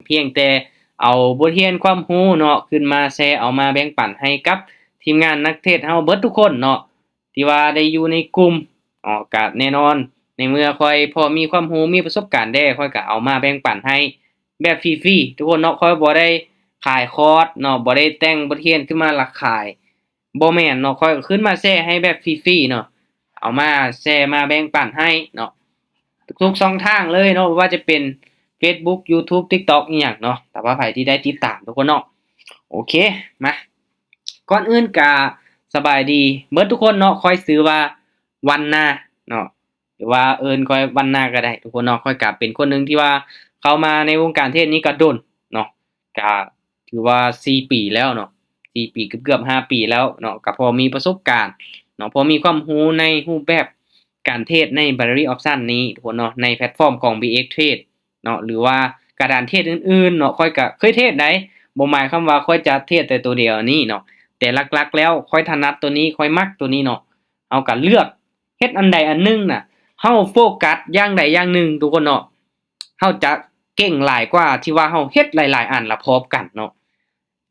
ພຽງແຕ່ເອົາບົດຮຽນຄວາມຮູ້ເນາະ ຂຶ້ນມາແຊ ເອົາມາແບ່ງປັນໃຫ້ກັບທີມງານນັກເທຣດເຮົາເບິດທຸກຄົນເນາະ ທີ່ວ່າໄດ້ຢູ່ໃນກຸ່ມເນາະ. ກະແນ່ນອນ ໃນເມື່ອຂ້ອຍພໍມີຄວາມຮູ້ ມີປະສົບການແດ່ ຂ້ອຍກະເອົາມາແບ່ງປັນໃຫ້ແບບຟຣີໆ ທຸກຄົນເນາະ. ຂ້ອຍບໍ່ໄດ້ຂາຍຄອດເນາະ ບໍ່ໄດ້ແຕ່ງບົດຮຽນຂຶ້ນມາລະຂາຍ ບໍ່ແມ່ນເນາະ ຂ້ອຍກໍຂຶ້ນມາແຊໃຫ້ແບບຟຣີໆເນາະ ເອົາມາແຊມາແບ່ງປັນໃຫ້ເນາະ ທຸກໆຊ່ອງທາງເລີຍເນາະ ບໍ່ວ່າຈະເປັນ Facebook YouTube TikTok ອີ່ຫຍັງເນາະ ຖ້າວ່າໃຜທີ່ໄດ້ຕິດຕາມທຸກຄົນເນາະ. ໂອເຄ ມາ ກ່ອນອື່ນກະສະບາຍດີເບິດທຸກຄົນເນາະ ຂ້ອຍຊື່ວ່າວັນນາເນາະ ຫຼືວ່າເອີ້ນຂ້ອຍວັນນາກໍໄດ້ທຸກຄົນເນາະ. ຂ້ອຍກະເປັນຄົນໜຶ່ງທີ່ວ່າເຂົ້າມາໃນວົງການເທຣດນີ້ກໍດົນເນາະ ກະຖືວ່າສີ່ປີແລ້ວເນາະ ສີ່ປີ ເກືອບໆຫ້າປີແລ້ວເນາະ ກະພໍມີປະສົບການເນາະ ພໍມີຄວາມຮູ້ໃນຮູບແບບການເທຣດໃນ Binary Option ນີ້ທຸກຄົນເນາະ ໃນແພລດຟອມຂອງ BX Trade ເນາະ ຫຼືວ່າກະດານເທຣດອື່ນໆເນາະ. ຂ້ອຍກະເຄີຍເທຣດໃດ໋ ບໍ່ໝາຍຄວາມວ່າຂ້ອຍຈະເທຣດແຕ່ໂຕດຽວນີ້ເນາະ ແຕ່ຫຼັກໆແລ້ວຂ້ອຍຖະໜັດໂຕນີ້ ຂ້ອຍມັກໂຕນີ້ເນາະ. ເຮົາກະເລືອກເຮັດອັນໃດອັນໜຶ່ງນະ ເຮົາໂຟກັສຢ່າງໃດຢ່າງໜຶ່ງທຸກຄົນເນາະ ເຮົາຈະເກັ່ງຫຼາຍກວ່າທີ່ວ່າເຮົາເຮັດຫຼາຍໆອັນລະພ້ອມກັນເນາະ.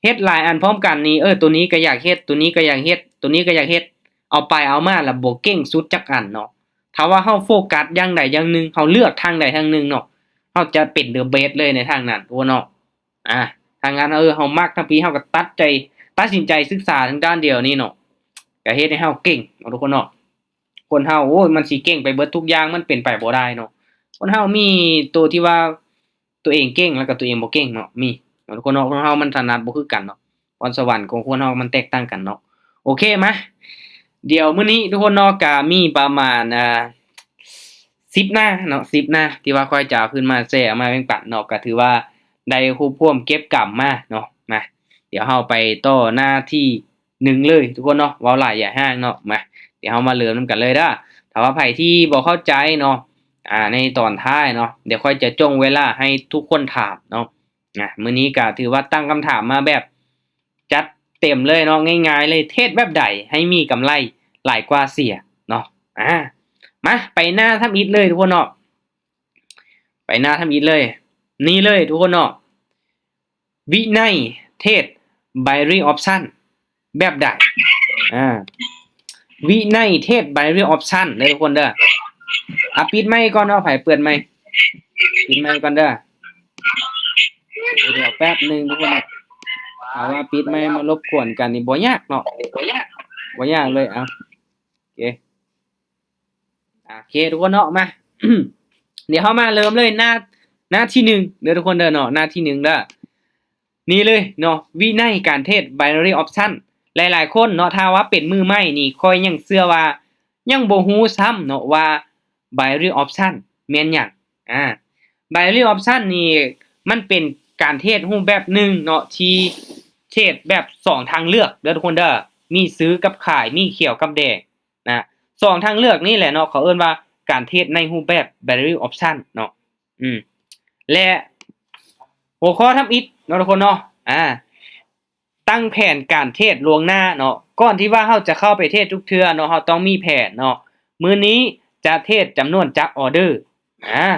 ເຮັດຫຼາຍອັນພ້ອມກັນນີ້ ເອີ ໂຕນີ້ກໍຢາກເຮັດ ໂຕນີ້ກໍຢາກເຮັດ ໂຕນີ້ກໍຢາກເຮັດ ເອົາໄປເອົາມາລະບໍ່ເກັ່ງສຸດຈັກອັນເນາະ. ຖ້າວ່າເຮົາໂຟກັສຢ່າງໃດຢ່າງໜຶ່ງ ເຮົາເລືອກທາງໃດທາງໜຶ່ງເນາະ ເຮົາຈະເປັນ the best ເລີຍໃນທາງນັ້ນ ທຸກຄົນເນາະ. ອາ ທາງນັ້ນ ເອີ ເຮົາມັກທາງພີ້ ເຮົາກໍຕັດໃຈ ຕັດສິນໃຈສຶກສາທາງດ້ານດຽວນີ້ເນາະ ກໍເຮັດໃຫ້ເຮົາເກັ່ງເນາະ ທຸກຄົນເນາະ. ຄົນເຮົາ ໂອ້ຍ ມັນຊິເກັ່ງໄປເບິດທຸກຢ່າງ ມັນເປັນໄປບໍ່ໄດ້ເນາະ. ຄົນເຮົາມີໂຕທີ່ວ່າ ໂຕເອງເກັ່ງ ແລ້ວກໍໂຕເອງບໍ່ເກັ່ງເນາະ ມີເນາະ ທຸກຄົນເນາະ. ຄົນເຮົາມັນຖະໜັດບໍ່ຄືກັນເນາະ ພອນສະຫວັນຂອງຄົນເຮົາມັນແຕກຕ່າງກັນເນາະ. ໂອເຄ ມາ ດຽວມື້ນີ້ທຸກຄົນເນາະ ກະມີປະມານ ອ່າ ສິບໜ້າເນາະ ສິບໜ້າ ທີ່ວ່າຂ້ອຍຈະເອົາຂຶ້ນມາແຊ ເອົາມາແບ່ງປັນເນາະ ກະຖືວ່າໄດ້ຮວບຮວມເກັບກຳມາເນາະ. ມາ ດຽວເຮົາໄປຕໍ່ໜ້າທີໜຶ່ງເລີຍທຸກຄົນເນາະ ເວົ້າຫຼາຍຢ່າຫ້າງເນາະ. ມາ ດຽວເຮົາມາເລີ່ມນຳກັນເລີຍເດີ້. ຖ້າວ່າໃຜທີ່ບໍ່ເຂົ້າໃຈເນາະ ອາ ໃນຕອນທ້າຍເນາະ ດຽວຂ້ອຍຈະຈົ່ງເວລາໃຫ້ທຸກຄົນຖາມເນາະ. ອາ ມື້ນີ້ກະຖືວ່າຕັ້ງຄຳຖາມມາແບບຈັດເຕັມເລີຍເນາະ ງ່າຍໆເລີຍ ເທຣດແບບໃດໃຫ້ມີກຳໄລຫຼາຍກວ່າເສຍເນາະ. ອາ ມາ ໄປໜ້າທຳອິດເລີຍທຸກຄົນເນາະ ໄປໜ້າທຳອິດເລີຍ ນີ້ເລີຍທຸກຄົນເນາະ. ວິໄນເທຣດ Binary Option ແບບໃດ? ອາ ວິໄນເທຣດ Binary Option ເດີທຸກຄົນເດີ. ອາ ປິດໄມກ່ອນເນາະ ໃຜເປີດໄມ ປິດໄມກ່ອນເດີ. ດຽວແປັບໜຶ່ງທຸກຄົນເນາະ ຖ້າວ່າປິດໄມມາລົບກວນກັນນີ້ບໍ່ຍາກເນາະ ບໍ່ຍາກເລີຍ. ເອົາ ໂອເຄ ໂອເຄ ທຸກຄົນເນາະ ມາ ດຽວເຮົາມາເລີ່ມເລີຍ ໜ້າ ໜ້າທີໜຶ່ງເດີທຸກຄົນເດີເນາະ ໜ້າທີໜຶ່ງເດີ. ນີ້ເລີຍເນາະ ວິໄນການເທຣດ Binary Option. ຫຼາຍໆຄົນເນາະ ຖ້າວ່າເປັນມືໃໝ່ນີ້ ຂ້ອຍຍັງເຊື່ອວ່າຍັງບໍ່ຮູ້ຊ້ຳເນາະວ່າ Binary Option ແມ່ນຫຍັງ. ອາ Binary Option ນີ້ມັນເປັນການເທຣດຮູບແບບໜຶ່ງເນາະ ທີ່ເທຣດແບບສອງທາງເລືອກເດີທຸກຄົນເດີ. ມີຊື້ກັບຂາຍ ມີຂຽວກັບແດງນະ ສອງທາງເລືອກນີ້ແຫຼະເນາະ ເຂົາເອີ້ນວ່າການເທຣດໃນຮູບແບບ Binary Option ເນາະ. ອືມ ແລະ ຫົວຂໍ້ທຳອິດເນາະທຸກຄົນເນາະ ອາ ຕັ້ງແຜນການເທຣດລ່ວງໜ້າເນາະ. ກ່ອນທີ່ວ່າເຮົາຈະເຂົ້າໄປເທຣດທຸກເທື່ອເນາະ ເຮົາຕ້ອງມີແຜນເນາະ ມື້ນີ້ຈະເທຣດຈຳນວນຈັກອໍເດີ. ອາ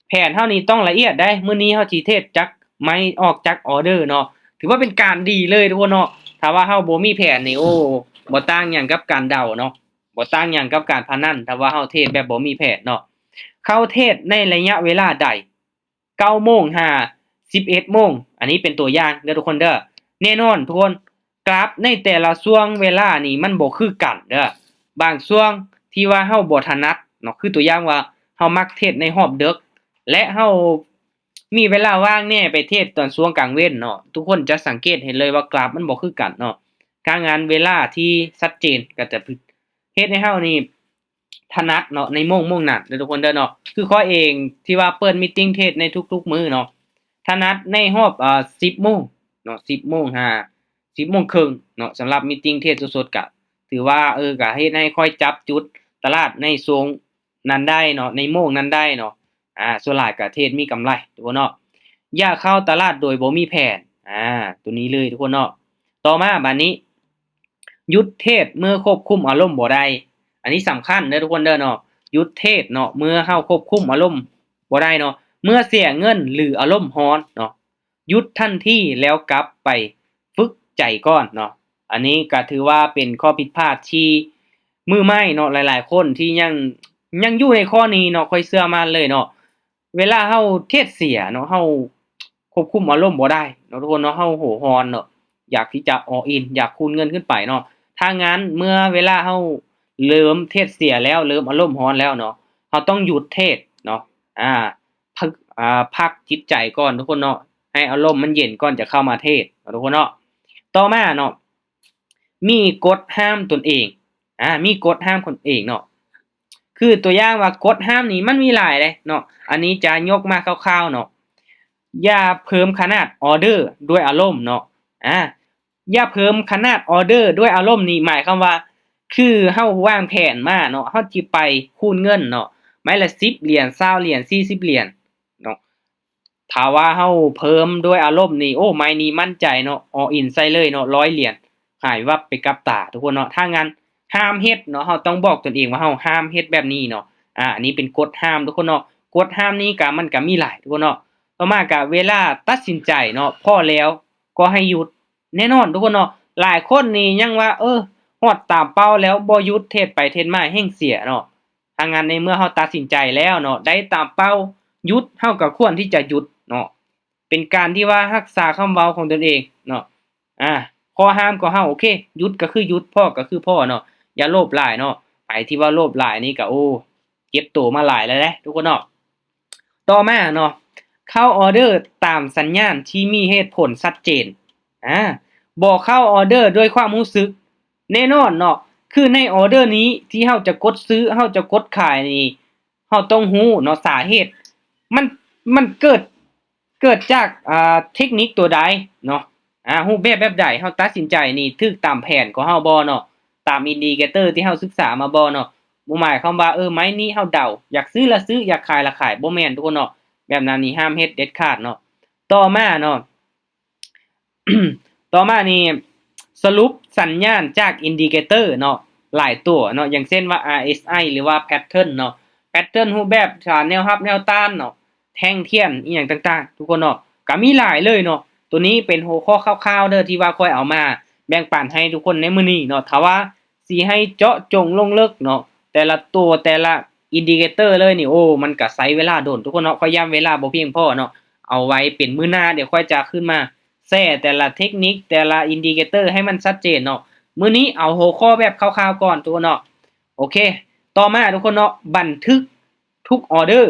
ແຜນເຮົານີ້ຕ້ອງລະອຽດໄດ໋ ມື້ນີ້ເຮົາຊິເທຣດຈັກໄມ້ ອອກຈັກອໍເດີເນາະ ຖືວ່າເປັນການດີເລີຍທຸກຄົນເນາະ. ຖ້າວ່າເຮົາບໍ່ມີແຜນນີ້ ໂອ້ ບໍ່ຕ່າງຫຍັງກັບການເດົາເນາະ ບໍ່ຕ່າງຫຍັງກັບການພະນັນ ຖ້າວ່າເຮົາເທຣດແບບບໍ່ມີແຜນເນາະ. ເຂົ້າເທຣດໃນໄລຍະເວລາໃດ? ເກົ້າໂມງຫາສິບເອັດໂມງ ອັນນີ້ເປັນຕົວຢ່າງເດີທຸກຄົນເດີ. ແນ່ນອນທຸກຄົນ ກຣາຟໃນແຕ່ລະຊ່ວງເວລານີ້ມັນບໍ່ຄືກັນເດີ. ບາງຊ່ວງທີ່ວ່າເຮົາບໍ່ຖະໜັດເນາະ ຄືຕົວຢ່າງວ່າເຮົາມັກເທຣດໃນຮອບເດິກ ແລະ ເຮົາມີເວລາວ່າງແດ່ໄປເທຣດຕອນຊ່ວງກາງເວັນເນາະ ທຸກຄົນຈະສັງເກດເຫັນເລີຍວ່າກຣາຟມັນບໍ່ຄືກັນເນາະ. ການງານເວລາທີ່ຊັດເຈນກໍຈະເຮັດໃຫ້ເຮົານີ້ ຖະໜັດເນາະ ໃນໂມງ ໂມງນັ້ນເດີທຸກຄົນເດີເນາະ. ຄືຂ້ອຍເອງທີ່ວ່າເປີດມີດຕິງເທຣດໃນທຸກໆມື້ເນາະ ຖະໜັດໃນຮອບ ເອີ ສິບໂມງເນາະ ສິບໂມງຫາສິບໂມງເຄິ່ງເນາະ. ສຳລັບມີດຕິງເທຣດສົດໆ ກະຖືວ່າ ເອີ ກະເຮັດໃຫ້ຂ້ອຍຈັບຈຸດຕະຫຼາດໃນຊ່ວງນັ້ນໄດ້ເນາະ ໃນໂມງນັ້ນໄດ້ເນາະ. ອາ ສ່ວນຫຼາຍກະເທຣດມີກຳໄລທຸກຄົນເນາະ. ຢ່າເຂົ້າຕະຫຼາດໂດຍບໍ່ມີແຜນ ອາ ໂຕນີ້ເລີຍທຸກຄົນເນາະ. ຕໍ່ມາບາດນີ້ ຢຸດເທຣດເມື່ອຄວບຄຸມອາລົມບໍ່ໄດ້. ອັນນີ້ສຳຄັນເດີທຸກຄົນເດີເນາະ ຢຸດເທຣດເນາະ ເມື່ອເຮົາຄວບຄຸມອາລົມບໍ່ໄດ້ເນາະ ເມື່ອເສຍເງິນ ຫຼື ອາລົມຮ້ອນເນາະ. ຢຸດທັນທີ ແລ້ວກັບໄປຝຶກໃຈກ່ອນເນາະ. ອັນນີ້ກໍຖືວ່າເປັນຂໍ້ຜິດພາດທີ່ມືໃໝ່ເນາະ ຫຼາຍໆຄົນທີ່ຍັງ ຍັງຢູ່ໃນຂໍ້ນີ້ເນາະ ຂ້ອຍເຊື່ອໝັ້ນເລີຍເນາະ. ເວລາເຮົາເທຣດເສຍເນາະ ເຮົາຄວບຄຸມອາລົມບໍ່ໄດ້ເນາະ ທຸກຄົນເນາະ. ເຮົາໂຫຮ້ອນເນາະ ຢາກທີ່ຈະ all in ຢາກຄູນເງິນຂຶ້ນໄປເນາະ. ຖ້າງນັ້ນເມື່ອເວລາເຮົາເລີ່ມເທຣດເສຍແລ້ວ ເລີ່ມອາລົມຮ້ອນແລ້ວເນາະ ເຮົາຕ້ອງຢຸດເທຣດເນາະ ອາ ພັກ ອາ ພັກຈິດໃຈກ່ອນ ທຸກຄົນເນາະ ໃຫ້ອາລົມມັນເຢັນກ່ອນຈະເຂົ້າມາເທຣດເນາະ ທຸກຄົນເນາະ. ຕໍ່ມາເນາະ ມີກົດຫ້າມຕົນເອງ ອາ ມີກົດຫ້າມຕົນເອງເນາະ. ຄືຕົວຢ່າງວ່າກົດຫ້າມນີ້ມັນມີຫຼາຍເດ້ເນາະ ອັນນີ້ຈະຍົກມາຄ່າວໆເນາະ. ຢ່າເພີ່ມຂະໜາດອອເດີດ້ວຍອາລົມເນາະ ອາ ຢ່າເພີ່ມຂະໜາດອອເດີດ້ວຍອາລົມນີ້ ໝາຍຄວາມວ່າ ຄືເຮົາວາງແຜນມາເນາະ ເຮົາຊິໄປຄູນເງິນເນາະ ໄມ້ລະສິບຫຼຽນ ຊາວຫຼຽນ ສີ່ສິບຫຼຽນເນາະ. ຖ້າວ່າເຮົາເພີ່ມດ້ວຍອາລົມນີ້ ໂອ້ ໄມ້ນີ້ໝັ້ນໃຈເນາະ all in ໃສ່ເລີຍເນາະ ຮ້ອຍຫຼຽນ ຫາຍວັບໄປກັບຕາ ທຸກຄົນເນາະ. ຖ້າງນັ້ນຫ້າມເຮັດເນາະ ເຮົາຕ້ອງບອກຕົນເອງວ່າເຮົາຫ້າມເຮັດແບບນີ້ເນາະ. ອາ ອັນນີ້ເປັນກົດຫ້າມ ທຸກຄົນເນາະ. ກົດຫ້າມນີ້ກະ ມັນກະມີຫຼາຍ ທຸກຄົນເນາະ. ຕໍ່ມາກະເວລາຕັດສິນໃຈເນາະ ພໍແລ້ວກໍໃຫ້ຢຸດ ແນ່ນອນ ທຸກຄົນເນາະ. ຫຼາຍຄົນນີ້ຍັງວ່າ ເອີ ຮອດຕາມເປົ້າແລ້ວບໍ່ຢຸດ ເທຣດໄປເທຣດມາແຮ່ງເສຍເນາະ. ຖ້າງນັ້ນໃນເມື່ອເຮົາຕັດສິນໃຈແລ້ວເນາະ ໄດ້ຕາມເປົ້າ ຢຸດ ເຮົາກໍຄວນທີ່ຈະຢຸດເນາະ. ເປັນການທີ່ວ່າຮັກສາຄຳເວົ້າຂອງຕົນເອງເນາະ. ອາ ຂໍ້ຫ້າມຂອງເຮົາ ໂອເຄ ຢຸດກໍຄືຢຸດ ພໍກໍຄືພໍເນາະ ຢ່າໂລບຫຼາຍເນາະ. ໃຜທີ່ວ່າໂລບຫຼາຍນີ້ກໍ ໂອ້ ເຈັບໂຕມາຫຼາຍແລ້ວເດ້ ທຸກຄົນເນາະ. ຕໍ່ມາເນາະ ເຂົ້າອອເດີຕາມສັນຍານທີ່ມີເຫດຜົນຊັດເຈນ ອາ ບໍ່ເຂົ້າອອເດີດ້ວຍຄວາມຮູ້ສຶກ. ແນ່ນອນເນາະ ຄືໃນອອເດີນີ້ທີ່ເຮົາຈະກົດຊື້ ເຮົາຈະກົດຂາຍນີ້ ເຮົາຕ້ອງຮູ້ເນາະ ສາເຫດມັນ ມັນເກີດ ເກີດຈາກ ອາ ເທັກນິກຕົວໃດເນາະ ອາ ຮູບແບບແບບໃດ ເຮົາຕັດສິນໃຈນີ້ຖືກຕາມແຜນຂອງເຮົາບໍ່ເນາະ ຕາມອິນດິເຄເຕີທີ່ເຮົາສຶກສາມາບໍ່ເນາະ. ບໍ່ໝາຍຄວາມວ່າ ເອີ ໄມ້ນີ້ເຮົາເດົາ ຢາກຊື້ລະຊື້ ຢາກຂາຍລະຂາຍ ບໍ່ແມ່ນ ທຸກຄົນເນາະ. ແບບນັ້ນນີ້ຫ້າມເຮັດເດັດຂາດເນາະ. ຕໍ່ມາເນາະ ຕໍ່ມານີ້ ສະຫຼຸບສັນຍານຈາກອິນດິເຄເຕີເນາະ ຫຼາຍຕົວເນາະ ຢ່າງເຊັ່ນວ່າ ອາ ເອສ ໄອ ຫຼືວ່າ ແພັດເທີນເນາະ ແພັດເທີນ ຮູບແບບ ອາ ແນວຮັບແນວຕ້ານເນາະ ແທ່ງທຽນ ອີ່ຫຍັງຕ່າງໆ ທຸກຄົນເນາະ ກໍມີຫຼາຍເລີຍເນາະ. ໂຕນີ້ເປັນຫົວຂໍ້ຄ່າວໆເດີ ທີ່ວ່າຂ້ອຍເອົາມາແບ່ງປັນໃຫ້ທຸກຄົນໃນມື້ນີ້ເນາະ. ຖ້າວ່າ ຊິໃຫ້ເຈາະຈົງລົງເລິກເນາະ ແຕ່ລະໂຕ ແຕ່ລະອິນດິເຄເຕີເລີຍນີ້ ໂອ້ ມັນກະໃຊ້ເວລາດົນ ທຸກຄົນເນາະ. ຂ້ອຍຢ້ານເວລາບໍ່ພຽງພໍເນາະ ເອົາໄວ້ເປັນມື້ໜ້າ ດຽວຂ້ອຍຈະຂຶ້ນມາແຊແຕ່ລະເທັກນິກ ແຕ່ລະອິນດິເຄເຕີໃຫ້ມັນຊັດເຈນເນາະ. ມື້ນີ້ເອົາຫົວຂໍ້ແບບຄ່າວໆກ່ອນ ທຸກຄົນເນາະ. ໂອເຄ ຕໍ່ມາ ທຸກຄົນເນາະ ບັນທຶກທຸກອອເດີ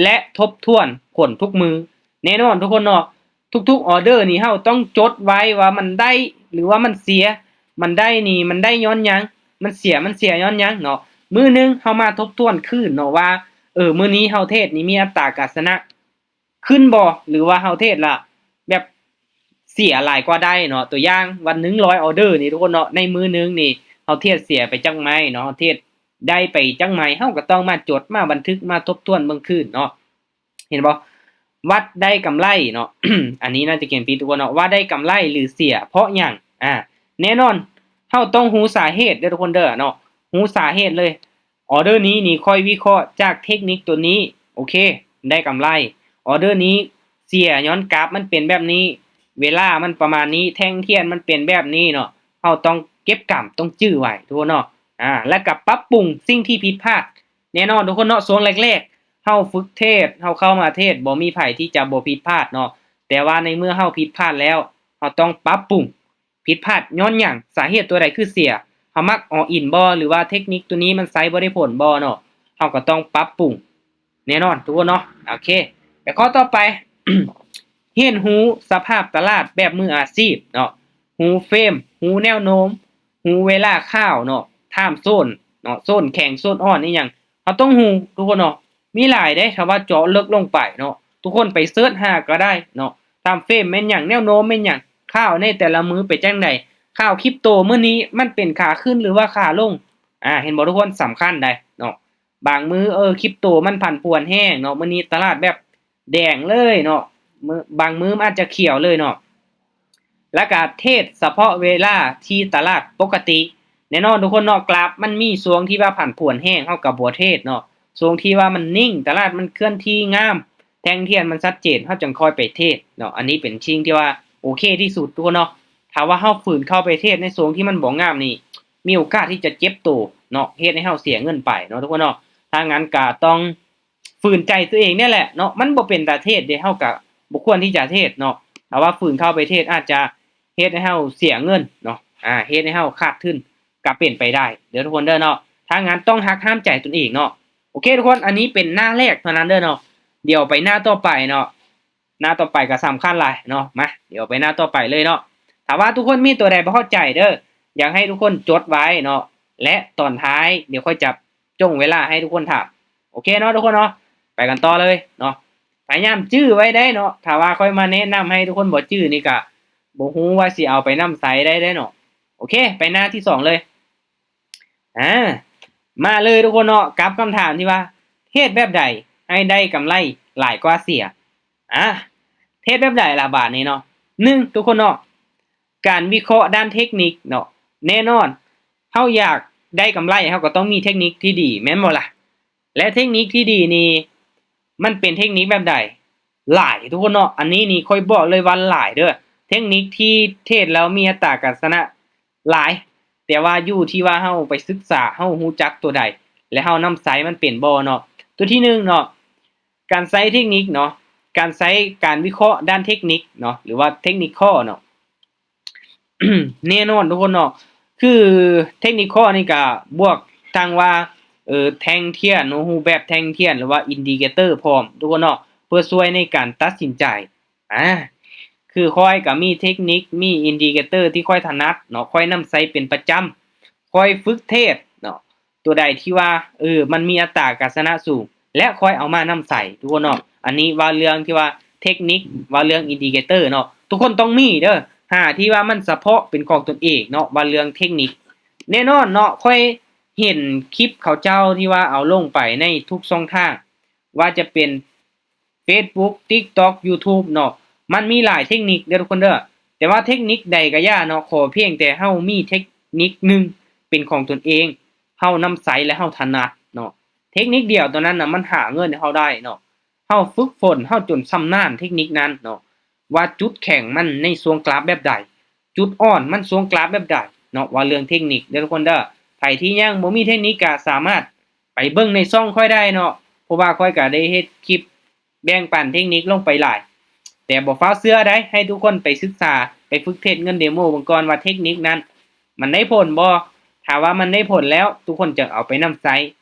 ແລະ ທົບທວນຜົນທຸກມື້. ແນ່ນອນ ທຸກຄົນເນາະ ທຸກໆອອເດີນີ້ເຮົາຕ້ອງຈົດໄວ້ວ່າມັນໄດ້ ຫຼືວ່າມັນເສຍ. ມັນໄດ້ນີ້ມັນໄດ້ຍ້ອນຫຍັງ ມັນເສຍມັນເສຍຍ້ອນຫຍັງເນາະ. ມື້ໜຶ່ງເຮົາມາທົບທວນຄືນເນາະວ່າ ເອີ ມື້ນີ້ເຮົາເທຣດນີ້ມີອັດຕາການຊະນະຂຶ້ນບໍ່ ຫຼືວ່າເຮົາເທຣດລະແບບເສຍຫຼາຍກວ່າໄດ້ເນາະ. ຕົວຢ່າງວ່າ ໜຶ່ງຮ້ອຍອອເດີນີ້ ທຸກຄົນເນາະ ໃນມື້ໜຶ່ງນີ້ເຮົາເທຣດເສຍໄປຈັກໄມ້ເນາະ ເຮົາເທຣດ ໄດ້ໄປຈັກໄມ້ ເຮົາກໍຕ້ອງມາຈົດ ມາບັນທຶກ ມາທົບທວນເບິ່ງຄືນເນາະ. ເຫັນບໍ່? ວັດໄດ້ກຳໄລເນາະ ອັນນີ້ໜ້າຈະຂຽນຜິດ ທຸກຄົນເນາະ. ວ່າໄດ້ກຳໄລ ຫຼື ເສຍເພາະຫຍັງ? ອາ ແນ່ນອນ ເຮົາຕ້ອງຮູ້ສາເຫດເດີ ທຸກຄົນເດີເນາະ ຮູ້ສາເຫດເລີຍ. ອອເດີນີ້ນີ້ ຂ້ອຍວິເຄາະຈາກເທັກນິກໂຕນີ້ ໂອເຄ ໄດ້ກຳໄລ. ອອເດີນີ້ເສຍຍ້ອນກາບມັນເປັນແບບນີ້ ເວລາມັນປະມານນີ້ ແທ່ງທຽນມັນເປັນແບບນີ້ເນາະ. ເຮົາຕ້ອງເກັບກຳ ຕ້ອງຈື່ໄວ້ ທຸກຄົນເນາະ. ອາ ແລ້ວກໍປັບປຸງສິ່ງທີ່ຜິດພາດ. ແນ່ນອນ ທຸກຄົນເນາະ ຊ່ວງແລກໆ ເຮົາຝຶກເທຣດ ເຮົາເຂົ້າມາເທຣດ ບໍ່ມີໃຜທີ່ຈະບໍ່ຜິດພາດເນາະ. ແຕ່ວ່າໃນເມື່ອເຮົາຜິດພາດແລ້ວ ເຮົາຕ້ອງປັບປຸງ. ຜິດພາດຍ້ອນຫຍັງ? ສາເຫດຕົວໃດຄືເສຍ? ເຮົາມັກ all in ບໍ່ ຫຼືວ່າເທັກນິກຕົວນີ້ມັນໃຊ້ບໍ່ໄດ້ຜົນບໍ່ເນາະ? ເຮົາກໍຕ້ອງປັບປຸງ ແນ່ນອນ ທຸກຄົນເນາະ. ໂອເຄ ໄປຂໍ້ຕໍ່ໄປ ຮຽນຮູ້ສະພາບຕະຫຼາດແບບມືອາຊີບເນາະ ຮູ້ເຟຣມ ຮູ້ແນວໂນ້ມ ຮູ້ເວລາຂາວເນາະ time zone ເນາະ ໂຊນແຂງໂຊນອ່ອນອີ່ຫຍັງ ເຮົາຕ້ອງຮູ້ ທຸກຄົນເນາະ. ມີຫຼາຍເດ້ ຖ້າວ່າເຈາະເລິກລົງໄປເນາະ ທຸກຄົນໄປເສີດຫາກໍໄດ້ເນາະ time frame ແມ່ນຫຍັງ ແນວໂນ້ມແມ່ນຫຍັງ ຂ່າວໃນແຕ່ລະມື້ເປັນຈັ່ງໃດ ຂ່າວຄຣິບໂຕມື້ນີ້ມັນເປັນຂາຂຶ້ນ ຫຼືວ່າຂາລົງ. ອາ ເຫັນບໍ່ ທຸກຄົນ ສຳຄັນໃດເນາະ. ບາງມື້ ເອີ ຄຣິບໂຕມັນຜັນຜວນແຮງເນາະ ມື້ນີ້ຕະຫຼາດແບບ ແດງເລີຍເນາະ ມື້ ບາງມື້ມັນອາດຈະຂຽວເລີຍເນາະ. ແລ້ວກະເທຣດສະເພາະເວລາທີ່ຕະຫຼາດປົກກະຕິ. ແນ່ນອນ ທຸກຄົນເນາະ ກຣາຟມັນມີຊ່ວງທີ່ວ່າຜັນຜວນແຮງ ເຮົາກໍບໍ່ເທຣດເນາະ. ຊ່ວງທີ່ວ່າມັນນິ່ງ ຕະຫຼາດມັນເຄື່ອນທີ່ງາມ ແທ່ງທຽນມັນຊັດເຈນ ເຮົາຈຶ່ງຄ່ອຍໄປເທຣດເນາະ. ອັນນີ້ເປັນສິ່ງທີ່ວ່າໂອເຄທີ່ສຸດທຸກຄົນເນາະ. ຖ້າວ່າເຮົາຝືນເຂົ້າໄປເທຣດໃນຊ່ວງທີ່ມັນບໍ່ງາມນີ້ ມີໂອກາດທີ່ຈະເຈັບໂຕເນາະ ເຮັດໃຫ້ເຮົາເສຍເງິນໄປເນາະທຸກຄົນເນາະ. ຖ້າຊັ້ນກໍຕ້ອງ ຝືນໃຈຕົວເອງນີ້ແຫຼະເນາະ ມັນບໍ່ເປັນຕາເທດເດ້ ເຮົາກະບໍ່ຄວນທີ່ຈະເທດເນາະ. ຖ້າວ່າຝືນເຂົ້າໄປເທດ ອາດຈະເຮັດໃຫ້ເຮົາເສຍເງິນເນາະ ອາ ເຮັດໃຫ້ເຮົາຂາດທຶນ ກະເປັນໄປໄດ້ເດີທຸກຄົນເດີເນາະ. ຖ້າຊັ້ນຕ້ອງຫັກຫ້າມໃຈຕົນເອງເນາະ. ໂອເຄທຸກຄົນ ອັນນີ້ເປັນໜ້າແລກເທົ່ານັ້ນເດີເນາະ. ດຽວໄປໜ້າຕໍ່ໄປເນາະ ໜ້າຕໍ່ໄປກະສຳຄັນຫຼາຍເນາະ. ມາ ດຽວໄປໜ້າຕໍ່ໄປເລີຍເນາະ. ຖ້າວ່າທຸກຄົນມີຕົວໃດບໍ່ເຂົ້າໃຈເດີ ຢາກໃຫ້ທຸກຄົນຈົດໄວ້ເນາະ ແລະ ຕອນທ້າຍ ດຽວຂ້ອຍຈະ ຈົ່ງເວລາໃຫ້ທຸກຄົນຖາມ. ໂອເຄເນາະທຸກຄົນເນາະ ໄປກັນຕໍ່ເລີຍເນາະ. ພະຍາຍາມຈື່ໄວ້ໄດ້ເນາະ ຖ້າວ່າຂ້ອຍມາແນະນຳໃຫ້ທຸກຄົນບໍ່ຈື່ນີ້ກະ ບໍ່ຮູ້ວ່າຊິເອົາໄປນຳໃຊ້ໄດ້ເດ້ເນາະ. ໂອເຄ ໄປໜ້າທີສອງເລີຍ. ອາ ມາເລີຍທຸກຄົນເນາະ ກັບຄຳຖາມທີ່ວ່າ ເທດແບບໃດໃຫ້ໄດ້ກຳໄລຫຼາຍກວ່າເສຍ? ອາ ເທດແບບໃດລະບາດນີ້ເນາະ. ໜຶ່ງ ທຸກຄົນເນາະ ການວິເຄາະດ້ານເທັກນິກເນາະ ແນ່ນອນ ເຮົາຢາກໄດ້ກຳໄລ ເຮົາກໍຕ້ອງມີເທັກນິກທີ່ດີ ແມ່ນບໍ່ລະ? ແລະ ເທັກນິກທີ່ດີນີ້ ມັນເປັນເທັກນິກແບບໃດ? ຫຼາຍທຸກຄົນເນາະ ອັນນີ້ນີ້ຂ້ອຍບອກເລີຍວ່າຫຼາຍເດີ ເທັກນິກທີ່ເທດແລ້ວມີອັດຕາການຊະນະຫຼາຍ ແຕ່ວ່າຢູ່ທີ່ວ່າເຮົາໄປສຶກສາ ເຮົາຮູ້ຈັກຕົວໃດ ແລະ ເຮົານຳໃຊ້ມັນເປັນບໍ່ເນາະ. ຕົວທີໜຶ່ງເນາະ ການໃຊ້ເທັກນິກເນາະ ການໃຊ້ການວິເຄາະດ້ານເທັກນິກເນາະ ຫຼືວ່າ technical ເນາະ ແນ່ນອນທຸກຄົນເນາະ ຄື technical ນີ້ກະບວກທັງວ່າ ເອີ ແທ່ງທຽນເນາະ ຮູບແບບແທ່ງທຽນ ຫຼືວ່າ indicator ພ້ອມທຸກຄົນເນາະ ເພື່ອຊ່ວຍໃນການຕັດສິນໃຈ. ອາ ຄືຂ້ອຍກະມີເທັກນິກ ມີ indicator ທີ່ຂ້ອຍຖະໜັດເນາະ ຂ້ອຍນຳໃຊ້ເປັນປະຈຳ ຂ້ອຍຝຶກເທດເນາະ ຕົວໃດທີ່ວ່າ ເອີ ມັນມີອັດຕາການຊະນະສູງ ແລະ ຂ້ອຍເອົາມານຳໃຊ້ທຸກຄົນເນາະ. ອັນນີ້ເວົ້າເລື່ອງທີ່ວ່າເທັກນິກ ເວົ້າເລື່ອງ indicator ເນາະ ທຸກຄົນຕ້ອງມີເດີ ຫາທີ່ວ່າມັນສະເພາະເປັນຂອງຕົນເອງເນາະ ເວົ້າເລື່ອງເທັກນິກ. ແນ່ນອນເນາະ ຂ້ອຍເຫັນຄລິບເຂົາເຈົ້າທີ່ວ່າເອົາລົງໄປໃນທຸກຊ່ອງທາງ ວ່າຈະເປັນ Facebook TikTok YouTube ເນາະ ມັນມີຫຼາຍເທັກນິກເດີທຸກຄົນເດີ ແຕ່ວ່າເທັກນິກໃດກະຢ່າເນາະ ຂໍພຽງແຕ່ເຮົາມີເທັກນິກໜຶ່ງເປັນຂອງຕົນເອງ ເຮົານຳໃຊ້ ແລະ ເຮົາຖະໜັດເນາະ ເທັກນິກດຽວຕົວນັ້ນນະ ມັນຫາເງິນໃຫ້ເຮົາໄດ້ເນາະ. ເຮົາຝຶກຝົນ ເຮົາຈົນຊຳນານເທັກນິກນັ້ນເນາະ ວ່າຈຸດແຂງມັນໃນຊ່ວງກຣາຟແບບໃດ ຈຸດອ່ອນມັນຊ່ວງກຣາຟແບບໃດເນາະ ວ່າເລື່ອງເທັກນິກເດີທຸກຄົນເດີ. ໃຜທີ່ຍັງບໍ່ມີເທັກນິກກະສາມາດໄປເບິ່ງໃນຊ່ອງຂ້ອຍໄດ້ເນາະ ເພາະວ່າຂ້ອຍກະໄດ້ເຮັດຄລິບ ແບ່ງປັນເທັກນິກລົງໄປຫຼາຍ ແຕ່ບໍ່ຟ້າວເຊື່ອໃດ໋ ໃຫ້ທຸກຄົນໄປສຶກສາ ໄປຝຶກເທດເງິນເດໂມເບິ່ງກ່ອນວ່າເທັກນິກນັ້ນມັນໄດ້ຜົນບໍ່? ຖ້າວ່າມັນໄດ້ຜົນແລ້ວ ທຸກຄົນຈຶ່ງເອົາໄປນຳໃຊ້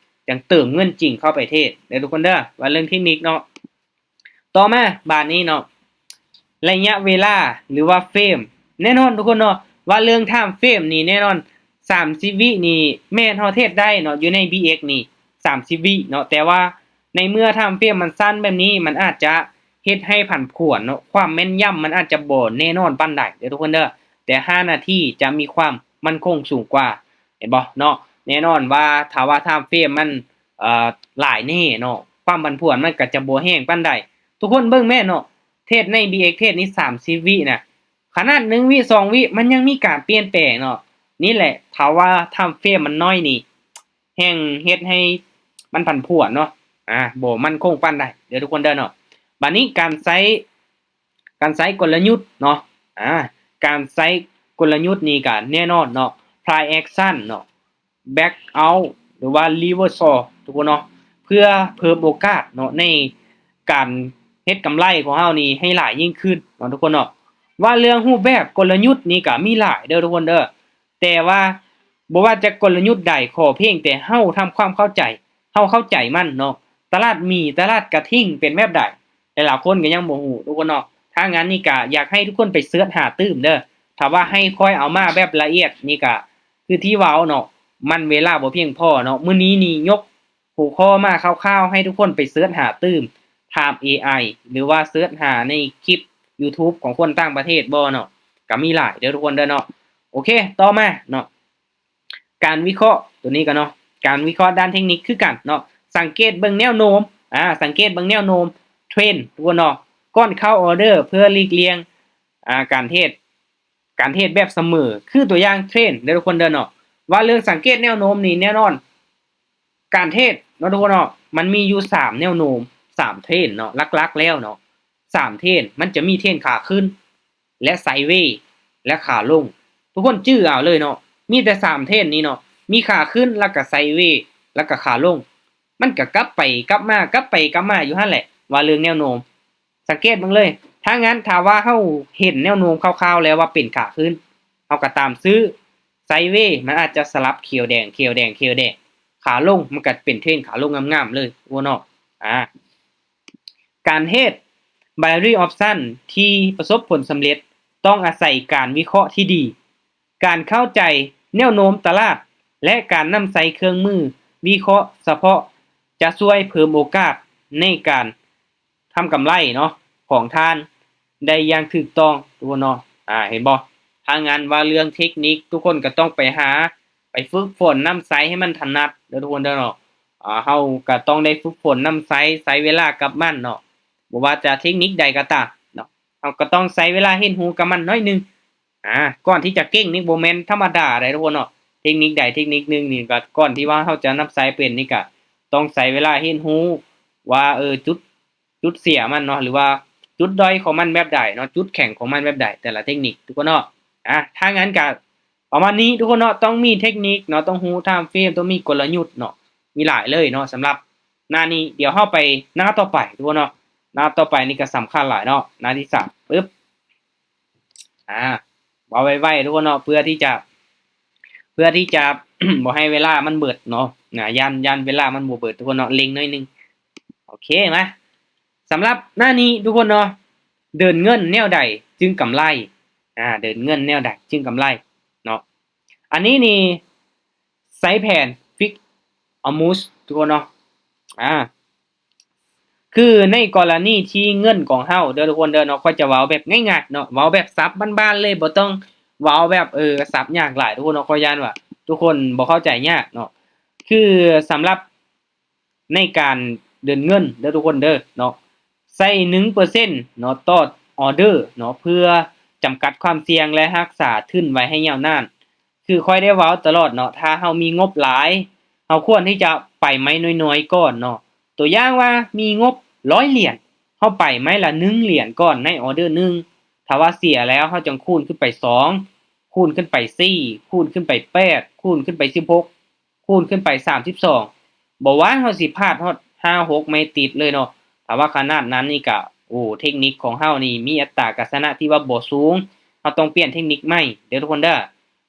ຈຶ່ງເຕີມເງິນຈິງເຂົ້າໄປເທດເດີທຸກຄົນເດີ ວ່າເລື່ອງເທັກນິກເນາະ. ຕໍ່ມາບາດນີ້ເນາະ ໄລຍະເວລາ ຫຼືວ່າ frame ແນ່ນອນທຸກຄົນເນາະ ວ່າເລື່ອງ time frame ນີ້ແນ່ນອນ ສາມສິບວິນີ້ແມ່ນເຮົາເທດໄດ້ເນາະ ຢູ່ໃນ BX ນີ້ ສາມສິບວິເນາະ ແຕ່ວ່າໃນເມື່ອ time frame ມັນສັ້ນແບບນີ້ ມັນອາດຈະເຮັດໃຫ້ຜັນຜວນເນາະ ຄວາມແມ່ນຢຳມັນອາດຈະບໍ່ແນ່ນອນປານໃດເດີທຸກຄົນເດີ. ແຕ່ຫ້ານາທີຈະມີຄວາມໝັ້ນຄົງສູງກວ່າ ເຫັນບໍ່ເນາະ? ແນ່ນອນວ່າຖ້າວ່າ time frame ມັນ ເອີ ຫຼາຍແນ່ເນາະ ຄວາມຜັນຜວນມັນກະຈະບໍ່ແຮງປານໃດ. ທຸກຄົນເບິ່ງແມ່ນເນາະ ເທດໃນ BX ເທດນີ້ ສາມສິບວິນະ ຂະໜາດໜຶ່ງວິ ສອງວິ ມັນຍັງມີການປ່ຽນແປງເນາະ. ນີ້ແຫຼະ ຖ້າວ່າ time frame ມັນນ້ອຍນີ້ ແຮ່ງເຮັດໃຫ້ມັນຜັນຜວນເນາະ ອາ ບໍ່ໝັ້ນຄົງປານໃດເດີທຸກຄົນເດີເນາະ. ບາດນີ້ການໃຊ້ ການໃຊ້ກົນລະຍຸດເນາະ ອາ ການໃຊ້ກົນລະຍຸດນີ້ກະແນ່ນອນເນາະ price action ເນາະ back out ຫຼືວ່າ reversal ທຸກຄົນເນາະ ເພື່ອເພີ່ມໂອກາດເນາະ ໃນການເຮັດກຳໄລຂອງເຮົານີ້ໃຫ້ຫຼາຍຍິ່ງຂຶ້ນເນາະທຸກຄົນເນາະ. ວ່າເລື່ອງຮູບແບບກົນລະຍຸດນີ້ກະມີຫຼາຍເດີທຸກຄົນເດີ ແຕ່ວ່າບໍ່ວ່າຈະກົນລະຍຸດໃດ ຂໍພຽງແຕ່ເຮົາທຳຄວາມເຂົ້າໃຈ ເຮົາເຂົ້າໃຈມັນເນາະ. ຕະຫຼາດໝີ ຕະຫຼາດກະທິ່ງເປັນແບບໃດ ຫຼາຍໆຄົນກະຍັງບໍ່ຮູ້ທຸກຄົນເນາະ. ຖ້າຊັ້ນນີ້ກະຢາກໃຫ້ທຸກຄົນໄປເສີດຫາຕື່ມເດີ. ຖ້າວ່າໃຫ້ຂ້ອຍເອົາມາແບບລະອຽດນີ້ກະ ຄືທີ່ເວົ້າເນາະ ມັນເວລາບໍ່ພຽງພໍເນາະ. ມື້ນີ້ນີ້ຍົກຫົວຂໍ້ມາຄ່າວໆ ໃຫ້ທຸກຄົນໄປເສີດຫາຕື່ມ Time AI ຫຼືວ່າເສີດຫາໃນຄລິບ YouTube ຂອງຄົນຕ່າງປະເທດບໍ່ເນາະ ກະມີຫຼາຍເດີທຸກຄົນເດີເນາະ. ໂອເຄ ຕໍ່ມາເນາະ ການວິເຄາະ ໂຕນີ້ກະເນາະ ການວິເຄາະດ້ານເທັກນິກຄືກັນເນາະ ສັງເກດເບິ່ງແນວໂນ້ມ ອາ ສັງເກດເບິ່ງແນວໂນ້ມ trend ທຸກຄົນເນາະ ກ່ອນເຂົ້າ order ເພື່ອຫຼີກລ່ຽງ ອາ ການເທດ ການເທດແບບສະເໝີ ຄືຕົວຢ່າງ trend ເດີທຸກຄົນເດີເນາະ. ວ່າເລື່ອງສັງເກດແນວໂນ້ມນີ້ແນ່ນອນ ການເທດເນາະທຸກຄົນເນາະ ມັນມີຢູ່ສາມແນວໂນ້ມ ສາມເທຣນເນາະ ຫຼັກໆແລ້ວເນາະ ສາມເທຣນ ມັນຈະມີເທຣນຂາຂຶ້ນ ແລະໄຊເວ ແລະຂາລົງ. ທຸກຄົນຈື່ເອົາເລີຍເນາະ ມີແຕ່ສາມເທຣນນີ້ເນາະ ມີຂາຂຶ້ນ ແລ້ວກະໄຊເວ ແລ້ວກະຂາລົງ. ມັນກະກັບໄປກັບມາ ກັບໄປກັບມາຢູ່ຫັ້ນແຫຼະ ວ່າເລື່ອງແນວໂນ້ມ. ສັງເກດເບິ່ງເລີຍ. ຖ້າຊັ້ນ ຖ້າວ່າເຮົາເຫັນແນວໂນ້ມຄ່າວໆແລ້ວວ່າເປັນຂາຂຶ້ນ ເຮົາກໍຕາມຊື້. ໄຊເວ ມັນອາດຈະສະຫຼັບຂຽວແດງ ຂຽວແດງ ຂຽວແດງ ຂາລົງ ມັນກໍເປັນເທຣນຂາລົງງາມໆເລີຍ ທຸກຄົນເນາະ. ອາ ການເທຣດ binary option ທີ່ປະສົບຜົນສຳເລັດ ຕ້ອງອາໄສການວິເຄາະທີ່ດີ, ການເຂົ້າໃຈແນວໂນ້ມຕະຫຼາດ ແລະ ການນຳໃຊ້ເຄື່ອງມືວິເຄາະສະເພາະ ຈະຊ່ວຍເພີ່ມໂອກາດໃນການ ທຳກຳໄລເນາະ ຂອງທ່ານໄດ້ຢ່າງຖືກຕ້ອງ ທຸກຄົນເນາະ. ອາ ເຫັນບໍ່? ຖ້າຊັ້ນວ່າເລື່ອງເທັກນິກ ທຸກຄົນກໍຕ້ອງໄປຫາ ໄປຝຶກຝົນນຳໃຊ້ໃຫ້ມັນຖະໜັດເດີ ທຸກຄົນເດີເນາະ. ອາ ເຮົາກໍຕ້ອງໄດ້ຝຶກຝົນນຳໃຊ້ ໃຊ້ເວລາກັບມັນເນາະ. ບໍ່ວ່າຈະເທັກນິກໃດກໍຕາມເນາະ ເຮົາກໍຕ້ອງໃຊ້ເວລາຮຽນຮູ້ກັບມັນໜ້ອຍໜຶ່ງ. ອາ ກ່ອນທີ່ຈະເກັ່ງນີ້ບໍ່ແມ່ນທຳມະດາໃດ ທຸກຄົນເນາະ. ເທັກນິກໃດເທັກນິກໜຶ່ງນີ້ ກໍກ່ອນທີ່ວ່າເຮົາຈະນຳໃຊ້ເປັນນີ້ ກໍຕ້ອງໃຊ້ເວລາຮຽນຮູ້ວ່າ ເອີ ຈຸດ ຈຸດເສຍມັນເນາະ ຫຼືວ່າຈຸດດ້ອຍຂອງມັນແບບໃດເນາະ ຈຸດແຂງຂອງມັນແບບໃດ ແຕ່ລະເທັກນິກ ທຸກຄົນເນາະ. ອາ ຖ້າຊັ້ນກໍປະມານນີ້ ທຸກຄົນເນາະ. ຕ້ອງມີເທັກນິກເນາະ ຕ້ອງຮູ້ທາມເຟຣມ ຕ້ອງມີກົນລະຍຸດເນາະ ມີຫຼາຍເລີຍເນາະ. ສຳລັບໜ້ານີ້ ດຽວເຮົາໄປໜ້າຕໍ່ໄປ ທຸກຄົນເນາະ. ໜ້າຕໍ່ໄປນີ້ກໍສຳຄັນຫຼາຍເນາະ ໜ້າທີສາມ ປຶບ. ອາ ເວົ້າໄວໆ ທຸກຄົນເນາະ ເພື່ອທີ່ຈະ ເພື່ອທີ່ຈະ ບໍ່ໃຫ້ເວລາມັນເບິດເນາະ. ອາ ຢ້ານ ຢ້ານເວລາມັນບໍ່ເບິດ ທຸກຄົນເນາະ ເລັ່ງໜ້ອຍໜຶ່ງ. ໂອເຄ ມາ ສຳລັບໜ້ານີ້ ທຸກຄົນເນາະ ເດີນເງິນແນວໃດຈຶ່ງກຳໄລ? ອາ ເດີນເງິນແນວໃດຈຶ່ງກຳໄລເນາະ. ອັນນີ້ນີ້ໃຊ້ແຜນ fix almost ທຸກຄົນເນາະ. ອາ ຄືໃນກໍລະນີທີ່ເງິນຂອງເຮົາເດີ ທຸກຄົນເດີເນາະ ຂ້ອຍຈະເວົ້າແບບງ່າຍໆເນາະ ເວົ້າແບບສັບບ້ານໆເລີຍ ບໍ່ຕ້ອງເວົ້າແບບ ເອີ ສັບຍາກຫຼາຍ ທຸກຄົນເນາະ. ຂ້ອຍຢ້ານວ່າທຸກຄົນບໍ່ເຂົ້າໃຈຍາກເນາະ. ຄືສຳລັບໃນການເດີນເງິນເດີ ທຸກຄົນເດີເນາະ ໃຊ້ໜຶ່ງເປີເຊັນເນາະ ຕໍ່ອໍເດີເນາະ ເພື່ອຈຳກັດຄວາມສ່ຽງ ແລະ ຮັກສາທຶນໄວ້ໃຫ້ຍາວນານ. ຄືຂ້ອຍໄດ້ເວົ້າຕະຫຼອດເນາະ ຖ້າເຮົາມີງົບຫຼາຍ ເຮົາຄວນທີ່ຈະໄປໄມ້ນ້ອຍໆກ່ອນເນາະ. ຕົວຢ່າງວ່າມີງົບຮ້ອຍຫຼຽນ ເຮົາໄປໄມ້ລະໜຶ່ງຫຼຽນກ່ອນໃນອໍເດີໜຶ່ງ. ຖ້າວ່າເສຍແລ້ວ ເຮົາຈັ່ງຄູນຂຶ້ນໄປສອງ ຄູນຂຶ້ນໄປສີ່ ຄູນຂຶ້ນໄປແປດ ຄູນຂຶ້ນໄປສິບຫົກ ຄູນຂຶ້ນໄປສາມສິບສອງ. ບໍ່ວ່າເຮົາຊິພາດຮອດຫ້າຫົກໄມ້ຕິດເລີຍເນາະ. ຖ້າວ່າຂະໜາດນັ້ນນີ້ກະ ໂອ້ ເທັກນິກຂອງເຮົານີ້ມີອັດຕາການຊະນະທີ່ວ່າບໍ່ສູງ. ເຮົາຕ້ອງປ່ຽນເທັກນິກໃໝ່ເດີ ທຸກຄົນເດີ.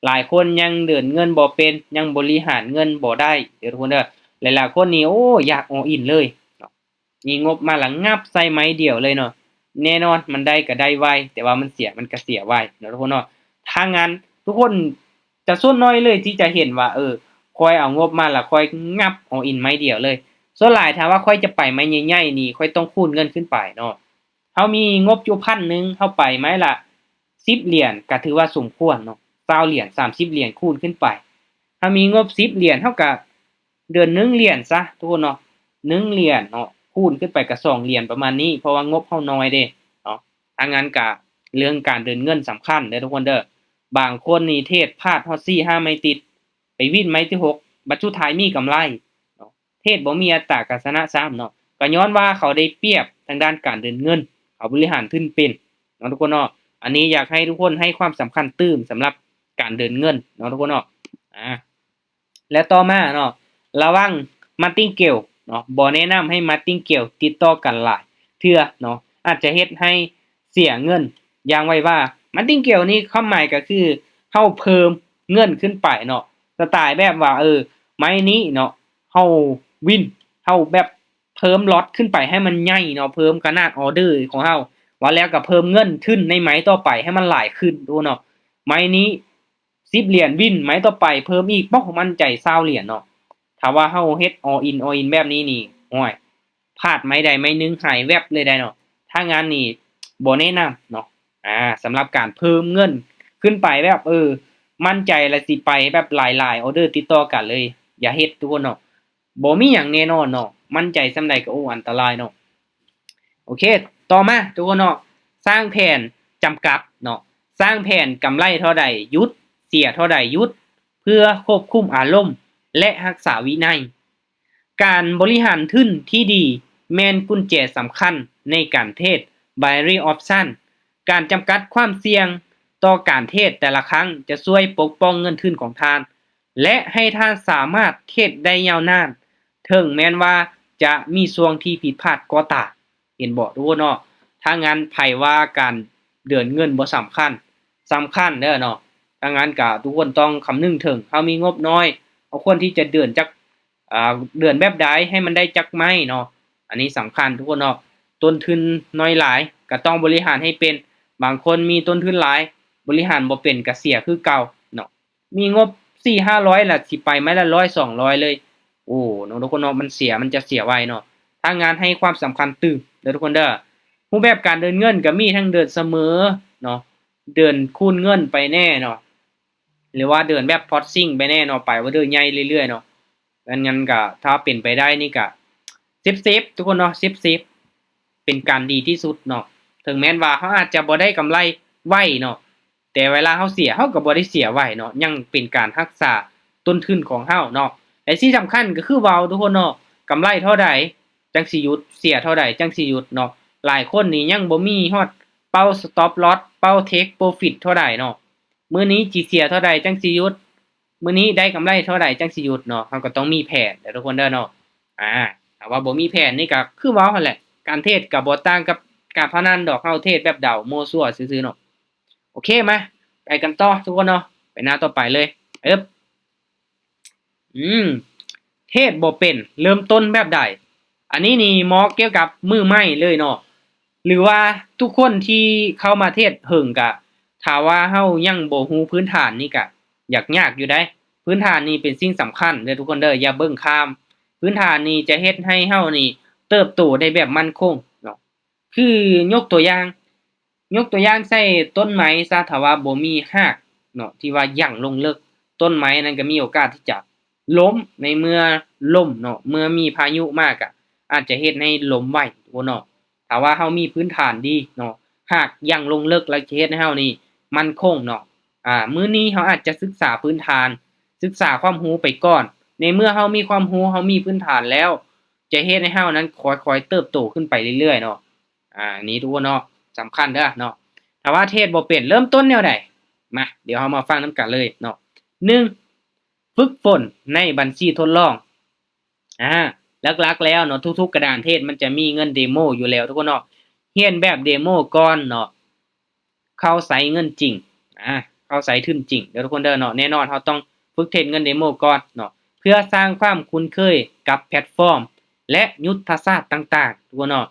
ຫຼາຍຄົນຍັງເດີນເງິນບໍ່ເປັນ ຍັງບໍລິຫານເງິນບໍ່ໄດ້ເດີ ທຸກຄົນເດີ. ຫຼາຍໆຄົນນີ້ ໂອ້ ຢາກ all in ເລີຍເນາະ ມີງົບມາລະຫງັບໃສ່ໄມ້ດຽວເລີຍເນາະ. ແນ່ນອນ ມັນໄດ້ກະໄດ້ໄວ ແຕ່ວ່າມັນເສຍມັນກະເສຍໄວເນາະ ທຸກຄົນເນາະ. ທາງງານ ທຸກຄົນຈະສ່ວນໜ້ອຍເລີຍທີ່ຈະເຫັນວ່າ ເອີ ຂ້ອຍເອົາງົບມາລະຂ້ອຍຫຍັບ all in ໄມ້ດຽວເລີຍ. ສ່ວນຫຼາຍຖ້າວ່າຂ້ອຍຈະໄປໄມ້ໃຫຍ່ໆນີ້ ຂ້ອຍຕ້ອງຄູນເງິນຂຶ້ນໄປເນາະ. ເຮົາມີງົບຢູ່ພັນໜຶ່ງ ເຮົາໄປໄມ້ລະສິບຫຼຽນ ກະຖືວ່າສົມຄວນເນາະ. ຊາວຫຼຽນ ສາມສິບຫຼຽນ ຄູນຂຶ້ນໄປ. ເຮົາມີງົບສິບຫຼຽນ ເຮົາກະເດືອນໜຶ່ງຫຼຽນຊະ ທຸກຄົນເນາະ. ໜຶ່ງຫຼຽນເນາະ ຄູນຂຶ້ນໄປກະສອງຫຼຽນປະມານນີ້ ເພາະວ່າງົບເຮົາໜ້ອຍເດ້ເນາະ. ທາງງານກະເລື່ອງການເດີນເງິນສຳຄັນເດີ ທຸກຄົນເດີ. ບາງຄົນນີ້ເທຣດພາດຮອດສີ່ຫ້າໄມ້ຕິດ ໄປວິນໄມ້ທີຫົກ ບັດສຸດທ້າຍມີກຳໄລເນາະ. ເທດບໍ່ມີອັດຕາການຊະນະຊ້ຳເນາະ ກໍຍ້ອນວ່າເຂົາໄດ້ປຽບທາງດ້ານການເດີນເງິນ ເຂົາບໍລິຫານທຶນເປັນເນາະ ທຸກຄົນເນາະ. ອັນນີ້ຢາກໃຫ້ທຸກຄົນໃຫ້ຄວາມສຳຄັນຕື່ມສຳລັບການເດີນເງິນເນາະ ທຸກຄົນເນາະ. ອາ ແລະຕໍ່ມາເນາະ ລະວັງ Martingale ເນາະ ບໍ່ແນະນຳໃຫ້ Martingale ຕິດຕໍ່ກັນຫຼາຍເທື່ອເນາະ ອາດຈະເຮັດໃຫ້ເສຍເງິນ. ຢ່າງໄວວ່າ Martingale ນີ້ຄວາມໝາຍກໍຄືເຮົາເພີ່ມເງິນຂຶ້ນໄປເນາະ ສະໄຕແບບວ່າ ເອີ ໄມ້ນີ້ເນາະ ເຮົາວິນ ເຮົາແບບເພີ່ມລັອດຂຶ້ນໄປໃຫ້ມັນໃຫຍ່ເນາະ ເພີ່ມຂະໜາດອໍເດີຂອງເຮົາ ວ່າແລ້ວກໍເພີ່ມເງິນທຶນໃນໄມ້ຕໍ່ໄປໃຫ້ມັນຫຼາຍຂຶ້ນ ໂອ້ເນາະ. ໄມ້ນີ້ສິບຫຼຽນວິນ ໄມ້ຕໍ່ໄປເພີ່ມອີກ ໂອ້ ໝັ້ນໃຈຊາວຫຼຽນເນາະ. ຖ້າວ່າເຮົາເຮັດ all in all in ແບບນີ້ນີ້ ໂອ້ຍ ພາດໄມ້ໃດໄມ້ໜຶ່ງຫາຍແວັບເລີຍໄດ໋ເນາະ. ທາງງານນີ້ບໍ່ແນະນຳເນາະ ອາ ສຳລັບການເພີ່ມເງິນຂຶ້ນໄປແບບ ເອີ ໝັ້ນໃຈລະຊິໄປແບບຫຼາຍໆອໍເດີຕິດຕໍ່ກັນເລີຍ ຢ່າເຮັດ ທຸກຄົນເນາະ. ບໍ່ມີຫຍັງແນ່ນອນເນາະ ໝັ້ນໃຈສ່ຳໃດກໍ ໂອ້ ອັນຕະລາຍເນາະ. ໂອເຄ ຕໍ່ມາທຸກຄົນເນາະ ສ້າງແຜນຈຳກັດເນາະ ສ້າງແຜນກຳໄລເທົ່າໃດຢຸດ ເສຍເທົ່າໃດຢຸດ ເພື່ອຄວບຄຸມອາລົມ ແລະ ຮັກສາວິໄນ. ການບໍລິຫານທຶນທີ່ດີ ແມ່ນກຸນແຈສຳຄັນໃນການເທຣດ binary option. ການຈຳກັດຄວາມສ່ຽງຕໍ່ການເທຣດແຕ່ລະຄັ້ງຈະຊ່ວຍປົກປ້ອງເງິນທຶນຂອງທ່ານ ແລະ ໃຫ້ທ່ານສາມາດເທຣດໄດ້ຍາວນານ ເຖິງແມ່ນວ່າຈະມີຊ່ວງທີ່ຜິດພາດກໍຕາມ. ເຫັນບໍ່ທຸກຄົນເນາະ? ຖ້າງານໃຜວ່າການເດີນເງິນບໍ່ສຳຄັນ, ສຳຄັນເດີເນາະ. ຖ້າງານກະທຸກຄົນຕ້ອງຄຳນຶງເຖິງ ເຮົາມີງົບນ້ອຍ, ເຮົາຄວນທີ່ຈະເດີນຈັກ ອ່າ ເດີນແບບໃດໃຫ້ມັນໄດ້ຈັກໄມ້ເນາະ, ອັນນີ້ສຳຄັນທຸກຄົນເນາະ. ຕົ້ນທຶນນ້ອຍຫຼາຍກະຕ້ອງບໍລິຫານໃຫ້ເປັນ, ບາງຄົນມີຕົ້ນທຶນຫຼາຍ ບໍລິຫານບໍ່ເປັນກະເສຍຄືເກົ່າເນາະ. ມີງົບສີ່ຫ້າຮ້ອຍລະ ຊິໄປໄມ້ລະຮ້ອຍສອງຮ້ອຍເລີຍ. ໂອ້ ເນາະ ທຸກຄົນເນາະ, ມັນເສຍ, ມັນຈະເສຍໄວເນາະ. ທາງງານໃຫ້ຄວາມສຳຄັນຕື່ມເດີທຸກຄົນເດີ. ຮູບແບບການເດີນເງິນກະມີທັງເດີນສະເໝີເນາະ, ເດີນຄູນເງິນໄປແດ່ເນາະ, ຫຼືວ່າເດີນແບບພອດຊິງໄປແດ່ເນາະ, ໄປອອເດີໃຫຍ່ເລື້ອຍໆເນາະ. ແມ່ນ ງານກະ ຖ້າເປັນໄປໄດ້ນີ້ກະເຊບໆ ທຸກຄົນເນາະ, ເຊບໆ ເປັນການດີທີ່ສຸດເນາະ. ເຖິງແມ່ນວ່າເຮົາອາດຈະບໍ່ໄດ້ກຳໄລໄວເນາະ, ແຕ່ເວລາເຮົາເສຍ ເຮົາກໍບໍ່ໄດ້ເສຍໄວເນາະ, ຍັງເປັນການຮັກສາຕົ້ນທຶນຂອງເຮົາເນາະ. ແລະ ສິ່ງສຳຄັນກໍຄືເວົ້າທຸກຄົນເນາະ, ກຳໄລເທົ່າໃດຈັ່ງຊິຢຸດ, ເສຍເທົ່າໃດຈັ່ງຊິຢຸດເນາະ. ຫຼາຍຄົນນີ້ຍັງບໍ່ມີຮອດເປົ້າ stop loss ເປົ້າ take profit ເທົ່າໃດເນາະ, ມື້ນີ້ຊິເສຍເທົ່າໃດຈັ່ງຊິຢຸດ, ມື້ນີ້ໄດ້ກຳໄລເທົ່າໃດຈັ່ງຊິຢຸດເນາະ. ເຮົາກໍຕ້ອງມີແຜນເດີທຸກຄົນເດີເນາະ. ອາ ຖ້າວ່າບໍ່ມີແຜນນີ້ກໍຄືເວົ້າຫັ້ນແຫຼະ, ການເທຣດກໍບໍ່ຕ່າງກັບການພະນັນດອກ, ເຮົາເທຣດແບບເດົາມົ້ວຊົ່ວຊື່ໆເນາະ. ໂອເຄ ມາ ໄປກັນຕໍ່ທຸກຄົນເນາະ, ໄປໜ້າຕໍ່ໄປເລີຍ. ເອີບ ອືມ ເທຣດບໍ່ເປັນ ເລີ່ມຕົ້ນແບບໃດ? ອັນນີ້ນີ້ເໝາະກ່ຽວກັບມືໃໝ່ເລີຍເນາະ, ຫຼືວ່າທຸກຄົນທີ່ເຂົ້າມາເທຣດເຫິງກະ ຖ້າວ່າເຮົາຍັງບໍ່ຮູ້ພື້ນຖານນີ້ກະ ຢາກຍາກຢູ່ໃດ໋. ພື້ນຖານນີ້ເປັນສິ່ງສຳຄັນເດີທຸກຄົນເດີ, ຢ່າເບິ່ງຂ້າມ. ພື້ນຖານນີ້ຈະເຮັດໃຫ້ເຮົານີ້ເຕີບໂຕໄດ້ແບບໝັ້ນຄົງເນາະ. ຄືຍົກຕົວຢ່າງ, ຍົກຕົວຢ່າງໃສ່ຕົ້ນໄມ້ຊະ, ຖ້າວ່າບໍ່ມີຮາກເນາະ ທີ່ວ່າຍັງລົງເລິກ, ຕົ້ນໄມ້ນັ້ນກໍມີໂອກາດທີ່ຈະລົ້ມ. ໃນເມື່ອລົ້ມເນາະ, ເມື່ອມີພາຍຸມາກະອາດຈະເຮັດໃຫ້ລົ້ມໄຫວໂອເນາະ. ຖ້າວ່າເຮົາມີພື້ນຖານດີເນາະ, ຮາກຍັງລົງເລິກ ແລ້ວຈະເຮັດໃຫ້ເຮົານີ້ໝັ້ນຄົງເນາະ. ອາ ມື້ນີ້ເຮົາອາດຈະສຶກສາພື້ນຖານ, ສຶກສາຄວາມຮູ້ໄປກ່ອນ. ໃນເມື່ອເຮົາມີຄວາມຮູ້, ເຮົາມີພື້ນຖານແລ້ວ, ຈະເຮັດໃຫ້ເຮົານັ້ນຄ່ອຍໆເຕີບໂຕຂຶ້ນໄປເລື້ອຍໆເນາະ. ອາ ນີ້ທຸກຄົນເນາະ, ສຳຄັນເດີເນາະ. ຖ້າວ່າເທຣດບໍ່ເປັນ ເລີ່ມຕົ້ນແນວໃດ? ມາ ດຽວເຮົາມາຟັງນຳກັນເລີຍເນາະ. ໜຶ່ງ ຝຶກຝົນໃນບັນຊີທົດລອງ. ອາ ຫຼັກໆແລ້ວເນາະ, ທຸກໆກະດານເທຣດມັນຈະມີເງິນເດໂມຢູ່ແລ້ວທຸກຄົນເນາະ. ຮຽນແບບເດໂມກ່ອນເນາະ, ເຂົ້າໃຊ້ເງິນຈິງ, ອາ ເຂົ້າໃຊ້ທຶນຈິງເດີທຸກຄົນເດີເນາະ. ແນ່ນອນເຮົາຕ້ອງຝຶກເທຣດເງິນເດໂມກ່ອນເນາະ, ເພື່ອສ້າງຄວາມຄຸ້ນເຄີຍກັບແພລດຟອມ ແລະ ຍຸດທະສາດຕ່າງໆ ທຸກຄົນເນາະ.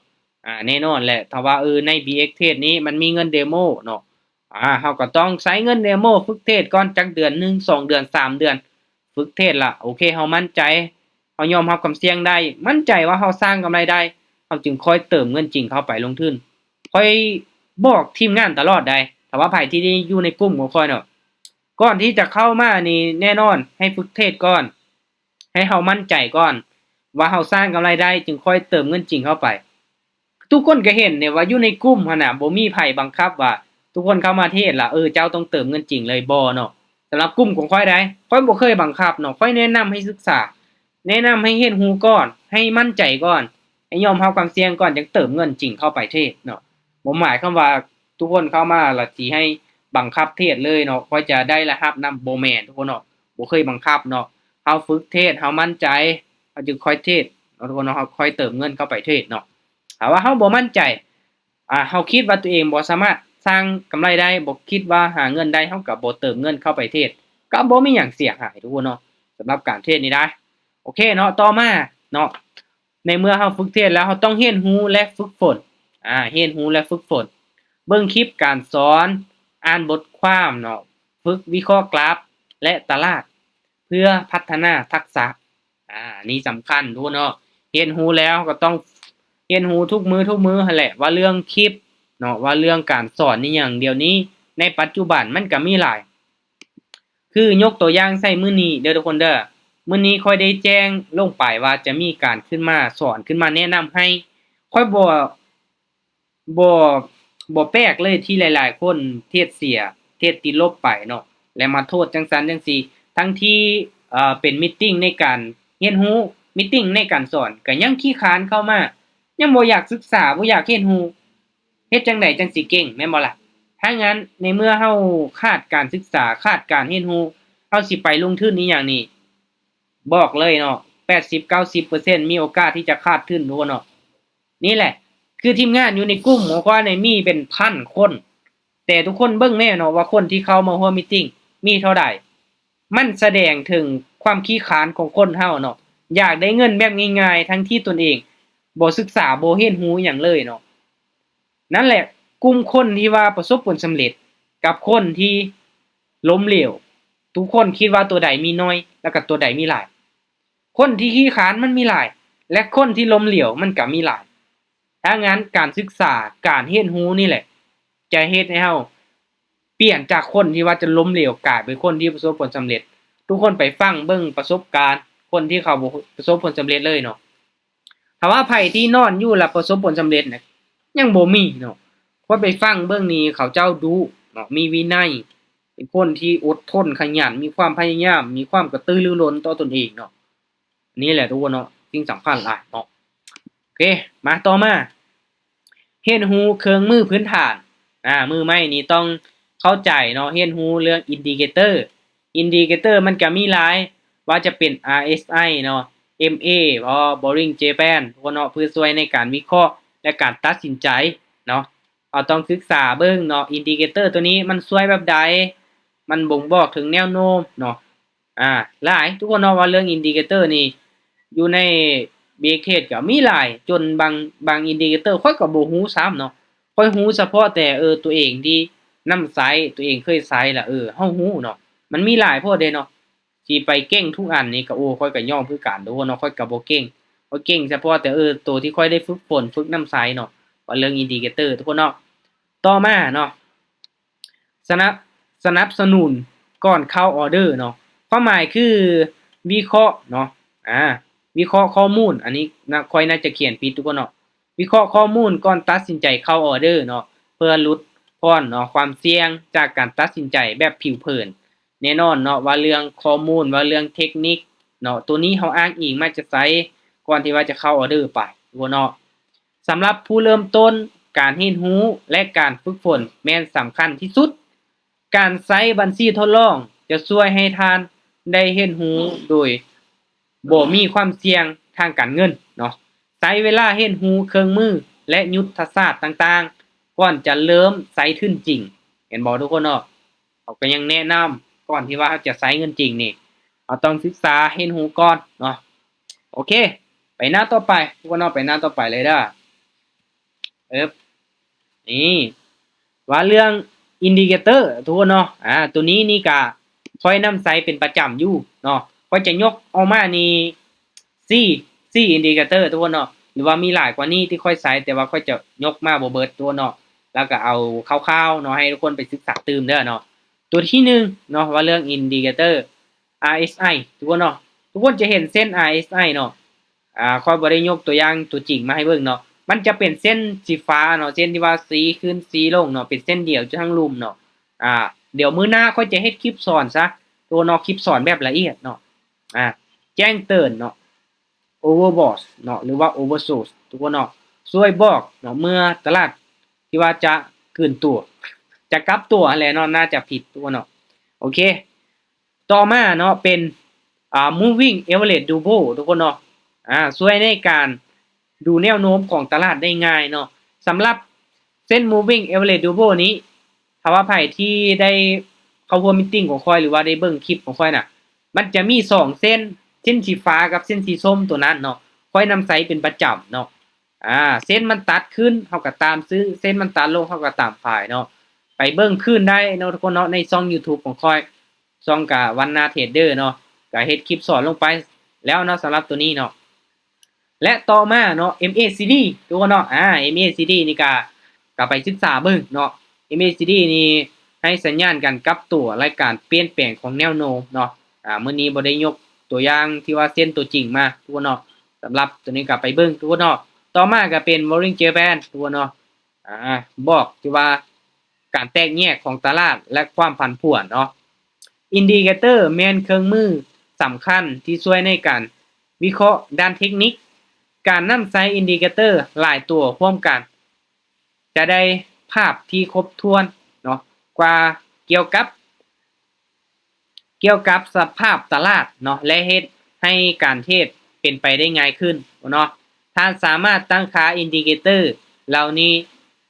ອາ ແນ່ນອນແຫຼະ, ຖ້າວ່າ ເອີ ໃນ ບີເອັກ ເທຣດນີ້ມັນມີເງິນເດໂມເນາະ, ອາ ເຮົາກໍຕ້ອງໃຊ້ເງິນເດໂມຝຶກເທຣດກ່ອນຈັກເດືອນໜຶ່ງ ສອງເດືອນ ສາມເດືອນ, ຝຶກເທຣດລະ ໂອເຄ ເຮົາໝັ້ນໃຈ, ເຮົາຍອມຮັບຄວາມສ່ຽງໄດ້, ໝັ້ນໃຈວ່າເຮົາສ້າງກຳໄລໄດ້, ເຮົາຈຶ່ງຄ່ອຍເຕີມເງິນຈິງເຂົ້າໄປລົງທຶນ. ຂ້ອຍບອກທີມງານຕະຫຼອດໄດ໋, ຖ້າວ່າໃຜທີ່ຢູ່ໃນກຸ່ມຂອງຂ້ອຍເນາະ, ກ່ອນທີ່ຈະເຂົ້າມານີ້ ແນ່ນອນໃຫ້ຝຶກເທຣດກ່ອນ, ໃຫ້ເຮົາໝັ້ນໃຈກ່ອນວ່າເຮົາສ້າງກຳໄລໄດ້ ຈຶ່ງຄ່ອຍເຕີມເງິນຈິງເຂົ້າໄປ. ທຸກຄົນກໍເຫັນເດ້ວ່າຢູ່ໃນກຸ່ມຫັ້ນນະ ບໍ່ມີໃຜບັງຄັບວ່າທຸກຄົນເຂົ້າມາເທຣດລະ ເອີ ເຈົ້າຕ້ອງເຕີມເງິນຈິງເລີຍ, ບໍ່ເນາະ. ສຳລັບກຸ່ມຂອງຂ້ອຍໃດ໋ ຂ້ອຍບໍ່ເຄີຍບັງຄັບເນາະ, ຂ້ອຍແນະນຳໃຫ້ສຶກສາ, ແນະນຳໃຫ້ຮຽນຮູ້ກ່ອນ, ໃຫ້ໝັ້ນໃຈກ່ອນ, ໃຫ້ຍອມຮັບຄວາມສ່ຽງກ່ອນ ຈັ່ງເຕີມເງິນຈິງເຂົ້າໄປເທຣດເນາະ. ບໍ່ໝາຍຄວາມວ່າທຸກຄົນເຂົ້າມາລະຊິໃຫ້ບັງຄັບເທຣດເລີຍເນາະ, ຂ້ອຍຈະໄດ້ລະຮັບນຳ, ບໍ່ແມ່ນທຸກຄົນເນາະ, ບໍ່ເຄີຍບັງຄັບເນາະ. ເຮົາຝຶກເທຣດ, ເຮົາໝັ້ນໃຈ, ເຮົາຈຶ່ງຄ່ອຍເທຣດເນາະ ທຸກຄົນເນາະ, ເຮົາຄ່ອຍເຕີມເງິນເຂົ້າໄປເທຣດເນາະ. ຖ້າວ່າເຮົາບໍ່ໝັ້ນໃຈ, ອາ ເຮົາຄິດວ່າຕົວເອງບໍ່ສາມາດສ້າງກຳໄລໄດ້, ບໍ່ຄິດວ່າຫາເງິນໄດ້, ເຮົາກໍບໍ່ເຕີມເງິນເຂົ້າໄປເທຣດ, ກໍບໍ່ມີຫຍັງເສຍຫາຍ ທຸກຄົນເນາະ, ສຳລັບການເທຣດນີ້ນະ. ໂອເຄເນາະ, ຕໍ່ມາເນາະ, ໃນເມື່ອເຮົາຝຶກເທຣດແລ້ວ, ເຮົາຕ້ອງຮຽນຮູ້ ແລະ ຝຶກຝົນ, ອາ ຮຽນຮູ້ ແລະ ຝຶກຝົນ, ເບິ່ງຄລິບການສອນ, ອ່ານບົດຄວາມເນາະ, ຝຶກວິເຄາະກຣາຟ ແລະ ຕະຫຼາດ ເພື່ອພັດທະນາທັກສະ. ອາ ນີ້ສຳຄັນ ທຸກຄົນເນາະ, ຮຽນຮູ້ແລ້ວກໍຕ້ອງຮຽນຮູ້ທຸກມື້ ທຸກມື້ຫັ້ນແຫຼະ, ວ່າເລື່ອງຄລິບເນາະ, ວ່າເລື່ອງການສອນອີ່ຫຍັງ. ດຽວນີ້ໃນປັດຈຸບັນມັນກໍມີຫຼາຍ, ຄືຍົກຕົວຢ່າງໃສ່ມື້ນີ້ເດີທຸກຄົນເດີ, ມື້ນີ້ຂ້ອຍໄດ້ແຈ້ງລົງໄປວ່າຈະມີການຂຶ້ນມາສອນ, ຂຶ້ນມາແນະນຳໃຫ້. ຂ້ອຍບໍ່ ບໍ່ ບໍ່ແປກເລີຍທີ່ຫຼາຍໆຄົນເທຣດເສຍ, ເທຣດຕິດລົບໄປເນາະ ແລະ ມາໂທດຈັ່ງຊັ້ນຈັ່ງຊີ້, ທັງທີ່ ເອີ ເປັນມີດຕິງໃນການຮຽນຮູ້, ມີດຕິງໃນການສອນ ກໍຍັງຂີ້ຄ້ານເຂົ້າມາ. ຍັງບໍ່ຢາກສຶກສາ ບໍ່ຢາກຮຽນຮູ້ ເຮັດຈັ່ງໃດຈັ່ງຊິເກັ່ງ ແມ່ນບໍ່ລະ? ຖ້າງນັ້ນ ໃນເມື່ອເຮົາຂາດການສຶກສາ ຂາດການຮຽນຮູ້ ເຮົາຊິໄປລົງທຶນອີ່ຫຍັງນີ້ ບອກເລີຍເນາະ ແປດສິບເກົ້າສິບເປີເຊັນ ມີໂອກາດທີ່ຈະຂາດທຶນ ທຸກຄົນເນາະ. ນີ້ແຫຼະ ຄືທີມງານຢູ່ໃນກຸ່ມຂອງຂ້ອຍນີ້ມີເປັນພັນຄົນ ແຕ່ທຸກຄົນເບິ່ງແນ່ເນາະວ່າຄົນທີ່ເຂົ້າມາຮ່ວມມີດຕິງມີເທົ່າໃດ. ມັນສະແດງເຖິງຄວາມຂີ້ຄ້ານຂອງຄົນເຮົາເນາະ ຢາກໄດ້ເງິນແບບງ່າຍໆ ທັງທີ່ຕົນເອງບໍ່ສຶກສາ ບໍ່ຮຽນຮູ້ຫຍັງເລີຍເນາະ. ນັ້ນແຫຼະ ກຸ່ມຄົນທີ່ວ່າປະສົບຜົນສຳເລັດກັບຄົນທີ່ລົ້ມເຫຼວ ທຸກຄົນຄິດວ່າຕົວໃດມີໜ້ອຍ ແລ້ວກໍຕົວໃດມີຫຼາຍ? ຄົນທີ່ຂີ້ຄ້ານມັນມີຫຼາຍ ແລະ ຄົນທີ່ລົ້ມເຫຼວມັນກໍມີຫຼາຍ. ຖ້າງນັ້ນ ການສຶກສາ ການຮຽນຮູ້ນີ້ແຫຼະ ຈະເຮັດໃຫ້ເຮົາປ່ຽນຈາກຄົນທີ່ວ່າຈະລົ້ມເຫຼວ ກາຍເປັນຄົນທີ່ປະສົບຜົນສຳເລັດ. ທຸກຄົນໄປຟັງເບິ່ງປະສົບການຄົນທີ່ເຂົາບໍ່ປະສົບຜົນສຳເລັດເລີຍເນາະ. ຖ້າວ່າໃຜທີ່ນອນຢູ່ແລ້ວປະສົບຜົນສຳເລັດນະ ຍັງບໍ່ມີເນາະ. ຂ້ອຍໄປຟັງເບິ່ງນີ້ ເຂົາເຈົ້າດຸເນາະ ມີວິໄນ ເປັນຄົນທີ່ອົດທົນຂະຫຍັນ ມີຄວາມພະຍາຍາມ ມີຄວາມກະຕືລືລົ້ນຕໍ່ຕົນເອງເນາະ. ນີ້ແຫຼະທຸກຄົນເນາະ ສິ່ງສຳຄັນຫຼາຍເນາະ. ໂອເຄ ມາຕໍ່ມາ ຮຽນຮູ້ເຄື່ອງມືພື້ນຖານ. ອາ ມືໃໝ່ນີ້ຕ້ອງເຂົ້າໃຈເນາະ ຮຽນຮູ້ເລື່ອງອິນດິເຄເຕີ. ອິນດິເຄເຕີມັນກະມີຫຼາຍ ວ່າຈະເປັນ ອາ ເອສ ໄອ ເນາະ ເອັມ ເອ ບໍ່ Bollinger Band ພວກເນາະ ເພື່ອຊ່ວຍໃນການວິເຄາະ ແລະ ການຕັດສິນໃຈເນາະ. ເຮົາຕ້ອງສຶກສາເບິ່ງເນາະ ອິນດິເຄເຕີໂຕນີ້ມັນຊ່ວຍແບບໃດ ມັນບົ່ງບອກເຖິງແນວໂນ້ມເນາະ. ອາ ຫຼາຍທຸກຄົນເນາະ ວ່າເລື່ອງອິນດິເຄເຕີນີ້ ຢູ່ໃນ BXTrade ກໍມີຫຼາຍ ຈົນບາງ ບາງອິນດິເຄເຕີຂ້ອຍກໍບໍ່ຮູ້ຊ້ຳເນາະ. ຂ້ອຍຮູ້ສະເພາະແຕ່ ເອີ ຕົວເອງທີ່ນຳໃຊ້ ຕົວເອງເຄີຍໃຊ້ລະ ເອີ ເຮົາຮູ້ເນາະ. ມັນມີຫຼາຍໂພດເດ້ເນາະ ຊິໄປເກັ່ງທຸກອັນນີ້ກໍ ໂອ້ ຂ້ອຍກໍຍອມຄືກັນທຸກຄົນເນາະ. ຂ້ອຍກໍບໍ່ເກັ່ງ ຂ້ອຍເກັ່ງສະເພາະແຕ່ ເອີ ໂຕທີ່ຂ້ອຍໄດ້ຝຶກຝົນ ຝຶກນຳໃຊ້ເນາະ ວ່າເລື່ອງອິນດິເຄເຕີທຸກຄົນເນາະ. ຕໍ່ມາເນາະ ສະໜັບ ສະໜັບສະໜູນກ່ອນເຂົ້າອໍເດີເນາະ ຄວາມໝາຍຄືວິເຄາະເນາະ ອາ ວິເຄາະຂໍ້ມູນ. ອັນນີ້ນະ ຂ້ອຍໜ້າຈະຂຽນຜິດທຸກຄົນເນາະ. ວິເຄາະຂໍ້ມູນກ່ອນຕັດສິນໃຈເຂົ້າອໍເດີເນາະ ເພື່ອຫຼຸດຜ່ອນເນາະ ຄວາມສ່ຽງຈາກການຕັດສິນໃຈແບບຜິວເຜີນ. ແນ່ນອນເນາະ ວ່າເລື່ອງຂໍ້ມູນ ວ່າເລື່ອງເທັກນິກເນາະ ໂຕນີ້ເຮົາອ້າງອີງມາຈາກໃສ ກ່ອນທີ່ວ່າຈະເຂົ້າອໍເດີໄປ ທຸກຄົນເນາະ. ສຳລັບຜູ້ເລີ່ມຕົ້ນ, ການຮຽນຮູ້ ແລະ ການຝຶກຝົນແມ່ນສຳຄັນທີ່ສຸດ. ການໃຊ້ບັນຊີທົດລອງຈະຊ່ວຍໃຫ້ທ່ານໄດ້ຮຽນຮູ້ໂດຍບໍ່ມີຄວາມສ່ຽງທາງການເງິນເນາະ. ໃຊ້ເວລາຮຽນຮູ້ເຄື່ອງມື ແລະ ຍຸດທະສາດຕ່າງໆ ກ່ອນຈະເລີ່ມໃຊ້ທຶນຈິງ. ເຫັນບໍ່ທຸກຄົນເນາະ? ເຮົາກໍຍັງແນະນຳ ກ່ອນທີ່ວ່າເຮົາຈະໃຊ້ເງິນຈິງນີ້ ເຮົາຕ້ອງສຶກສາຮຽນຮູ້ກ່ອນເນາະ. ໂອເຄ ໄປໜ້າຕໍ່ໄປ ທຸກຄົນເນາະ ໄປໜ້າຕໍ່ໄປເລີຍເດີ. ເອີບ ນີ້ ວ່າເລື່ອງອິນດິເຄເຕີ ທຸກຄົນເນາະ. ອາ ໂຕນີ້ນີ້ກະຂ້ອຍນຳໃຊ້ເປັນປະຈຳຢູ່ເນາະ. ຂ້ອຍຈະຍົກອອກມານີ້ ສີ່ ສີ່ອິນດິເຄເຕີ ທຸກຄົນເນາະ ຫຼືວ່າມີຫຼາຍກວ່ານີ້ທີ່ຂ້ອຍໃຊ້ ແຕ່ວ່າຂ້ອຍຈະຍົກມາບໍ່ເບິດ ທຸກຄົນເນາະ ແລ້ວກໍເອົາຄ່າວໆເນາະ ໃຫ້ທຸກຄົນໄປສຶກສາຕື່ມເດີເນາະ. ຕົວທີໜຶ່ງເນາະ ວ່າເລື່ອງອິນດິເຄເຕີ ອາ ເອສ ໄອ ທຸກຄົນເນາະ. ທຸກຄົນຈະເຫັນເສັ້ນ ອາ ເອສ ໄອ ເນາະ. ອາ ຂ້ອຍບໍ່ໄດ້ຍົກຕົວຢ່າງຕົວຈິງມາໃຫ້ເບິ່ງເນາະ. ມັນຈະເປັນເສັ້ນສີຟ້າເນາະ ເສັ້ນທີ່ວ່າສີຂຶ້ນສີລົງເນາະ ເປັນເສັ້ນດຽວຢູ່ທັງລຸ່ມເນາະ. ອາ ດຽວມື້ໜ້າຂ້ອຍຈະເຮັດຄລິບສອນຊະ ໂຕເນາະ ຄລິບສອນແບບລະອຽດເນາະ. ອາ ແຈ້ງເຕືອນເນາະ Overbought ເນາະ ຫຼືວ່າ Oversold ທຸກຄົນເນາະ. ຊ່ວຍບອກເນາະ ເມື່ອຕະຫຼາດທີ່ວ່າຈະຄືນຕົວ ຈະກັບຕົວຫັ້ນແຫຼະເນາະ ໜ້າຈະຜິດ ທຸກຄົນເນາະ. ໂອເຄ ຕໍ່ມາເນາະ ເປັນ ອາ Moving Average Double ທຸກຄົນເນາະ. ອາ ຊ່ວຍໃນການ ດູແນວໂນ້ມຂອງຕະຫຼາດໄດ້ງ່າຍເນາະ. ສຳລັບເສັ້ນ Moving Average Double ນີ້ ຖ້າວ່າໃຜທີ່ໄດ້ເຂົ້າຮ່ວມມີດຕິງຂອງຂ້ອຍ ຫຼືວ່າໄດ້ເບິ່ງຄລິບຂອງຂ້ອຍນະ ມັນຈະມີສອງເສັ້ນ ເສັ້ນສີຟ້າກັບເສັ້ນສີສົ້ມໂຕນັ້ນເນາະ ຂ້ອຍນຳໃຊ້ເປັນປະຈຳເນາະ. ອາ ເສັ້ນມັນຕັດຂຶ້ນ ເຮົາກໍຕາມຊື້ ເສັ້ນມັນຕັດລົງ ເຮົາກໍຕາມຂາຍເນາະ. ໄປເບິ່ງຄືນໄດ້ເນາະ ທຸກຄົນເນາະ ໃນຊ່ອງ YouTube ຂອງຂ້ອຍ ຊ່ອງກະວັນນາເທຣດເດີເນາະ ກະເຮັດຄລິບສອນລົງໄປແລ້ວເນາະ ສຳລັບໂຕນີ້ເນາະ. ແລະ ຕໍ່ມາເນາະ ເອັມເອຊີດີ ທຸກຄົນເນາະ. ອາ ເອັມເອຊີດີນີ້ກະ ກະໄປສຶກສາເບິ່ງເນາະ. ເອັມເອຊີດີນີ້ໃຫ້ສັນຍານການກັບຕົວ ແລະ ການປ່ຽນແປງຂອງແນວໂນ້ມເນາະ. ອາ ມື້ນີ້ບໍ່ໄດ້ຍົກຕົວຢ່າງທີ່ວ່າເຊັ່ນຕົວຈິງມາ ທຸກຄົນເນາະ. ສຳລັບໂຕນີ້ກະໄປເບິ່ງ ທຸກຄົນເນາະ. ຕໍ່ມາກະເປັນ Bollinger Band ທຸກຄົນເນາະ. ອາ ບອກທີ່ວ່າການແຕກແຍກຂອງຕະຫຼາດ ແລະ ຄວາມຜັນຜວນເນາະ. ອິນດິເຄເຕີແມ່ນເຄື່ອງມືສຳຄັນທີ່ຊ່ວຍໃນການວິເຄາະດ້ານເທັກນິກ. ການນຳໃຊ້ອິນດິເຄເຕີຫຼາຍຕົວຮ່ວມກັນ ຈະໄດ້ພາບທີ່ຄົບຖ້ວນເນາະ ກວ່າ ກ່ຽວກັບ ກ່ຽວກັບສະພາບຕະຫຼາດເນາະ ແລະ ເຮັດໃຫ້ການເທຣດເປັນໄປໄດ້ງ່າຍຂຶ້ນເນາະ. ທ່ານສາມາດຕັ້ງຄ່າອິນດິເຄເຕີເຫຼົ່ານີ້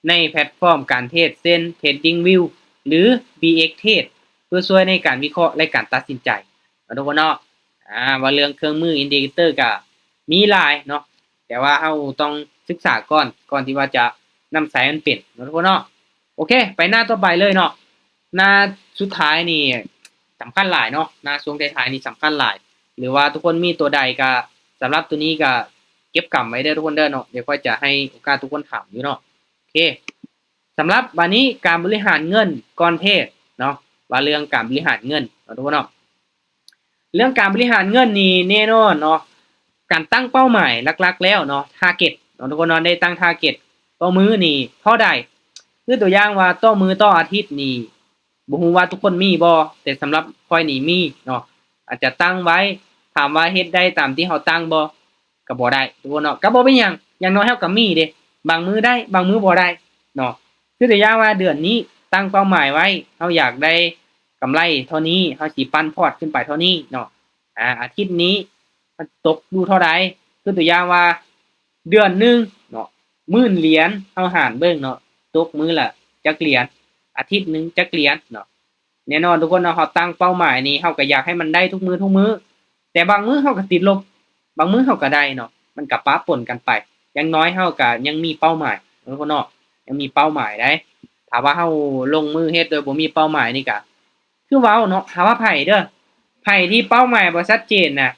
ໃນແພລດຟອມການເທຣດ ເຊັ່ນ TradingView ຫຼື BXTrade ເພື່ອຊ່ວຍໃນການວິເຄາະ ແລະ ການຕັດສິນໃຈເນາະ ທຸກຄົນເນາະ. ອາ ວ່າເລື່ອງເຄື່ອງມືອິນດິເຄເຕີກະມີຫຼາຍເນາະ ແຕ່ວ່າເຮົາຕ້ອງສຶກສາກ່ອນ ກ່ອນທີ່ວ່າຈະນຳໃຊ້ມັນເປັນເນາະ ທຸກຄົນເນາະ. ໂອເຄ ໄປໜ້າຕໍ່ໄປເລີຍເນາະ. ໜ້າສຸດທ້າຍນີ້ສຳຄັນຫຼາຍເນາະ ໜ້າຊ່ວງທ້າຍໆນີ້ສຳຄັນຫຼາຍ ຫຼືວ່າທຸກຄົນມີຕົວໃດກະ ສຳລັບຕົວນີ້ກະເກັບກຳໄວ້ເດີ ທຸກຄົນເດີເນາະ. ດຽວຂ້ອຍຈະໃຫ້ໂອກາດທຸກຄົນຖາມຢູ່ເນາະ. ໂອເຄ ສຳລັບບາດນີ້ການບໍລິຫານເງິນກ່ອນເທຣດເນາະ ວ່າເລື່ອງການບໍລິຫານເງິນເນາະ ທຸກຄົນເນາະ. ເລື່ອງການບໍລິຫານເງິນນີ້ແນ່ນອນເນາະ ການຕັ້ງເປົ້າໝາຍຫຼັກໆແລ້ວເນາະ target ເນາະ ທຸກຄົນເນາະ ໄດ້ຕັ້ງ target ຕໍ່ມື້ນີ້ເທົ່າໃດ. ຄືຕົວຢ່າງວ່າຕໍ່ມື້ຕໍ່ອາທິດນີ້ ບໍ່ຮູ້ວ່າທຸກຄົນມີບໍ່ ແຕ່ສຳລັບຂ້ອຍນີ້ມີເນາະ ອາດຈະຕັ້ງໄວ້. ຖາມວ່າເຮັດໄດ້ຕາມທີ່ເຮົາຕັ້ງບໍ່ ກໍບໍ່ໄດ້ ທຸກຄົນເນາະ. ກໍບໍ່ເປັນຫຍັງ ຢ່າງໜ້ອຍເຮົາກໍມີເດ້ ບາງມື້ໄດ້ ບາງມື້ບໍ່ໄດ້ເນາະ. ຄືຕົວຢ່າງວ່າເດືອນນີ້ຕັ້ງເປົ້າໝາຍໄວ້ ເຮົາຢາກໄດ້ກຳໄລເທົ່ານີ້ ເຮົາຊິປັ່ນພອດຂຶ້ນໄປເທົ່ານີ້ເນາະ. ອາ ອາທິດນີ້ມັນຕົກຢູ່ເທົ່າໃດ ຄືຕົວຢ່າງວ່າເດືອນໜຶ່ງເນາະ ໝື່ນຫຼຽນ ເຮົາຫານເບິ່ງເນາະ ຕົກມື້ລະຈັກຫຼຽນ ອາທິດໜຶ່ງຈັກຫຼຽນເນາະ. ແນ່ນອນທຸກຄົນເນາະ ເຮົາຕັ້ງເປົ້າໝາຍນີ້ ເຮົາກໍຢາກໃຫ້ມັນໄດ້ທຸກມື້ທຸກມື້ ແຕ່ບາງມື້ເຮົາກໍຕິດລົບ ບາງມື້ເຮົາກໍໄດ້ເນາະ ມັນກໍປະປົນກັນໄປ. ຢ່າງໜ້ອຍເຮົາກໍຍັງມີເປົ້າໝາຍເນາະ ທຸກຄົນເນາະ ຍັງມີເປົ້າໝາຍໄດ໋. ຖ້າວ່າເຮົາລົງມືເຮັດໂດຍບໍ່ມີເປົ້າໝາຍນີ້ກໍ ຄືເວົ້າເນາະ ຖ້າວ່າໃຜເດີ ໃຜທີ່ເປົ້າໝາຍບໍ່ຊັດເຈນນະ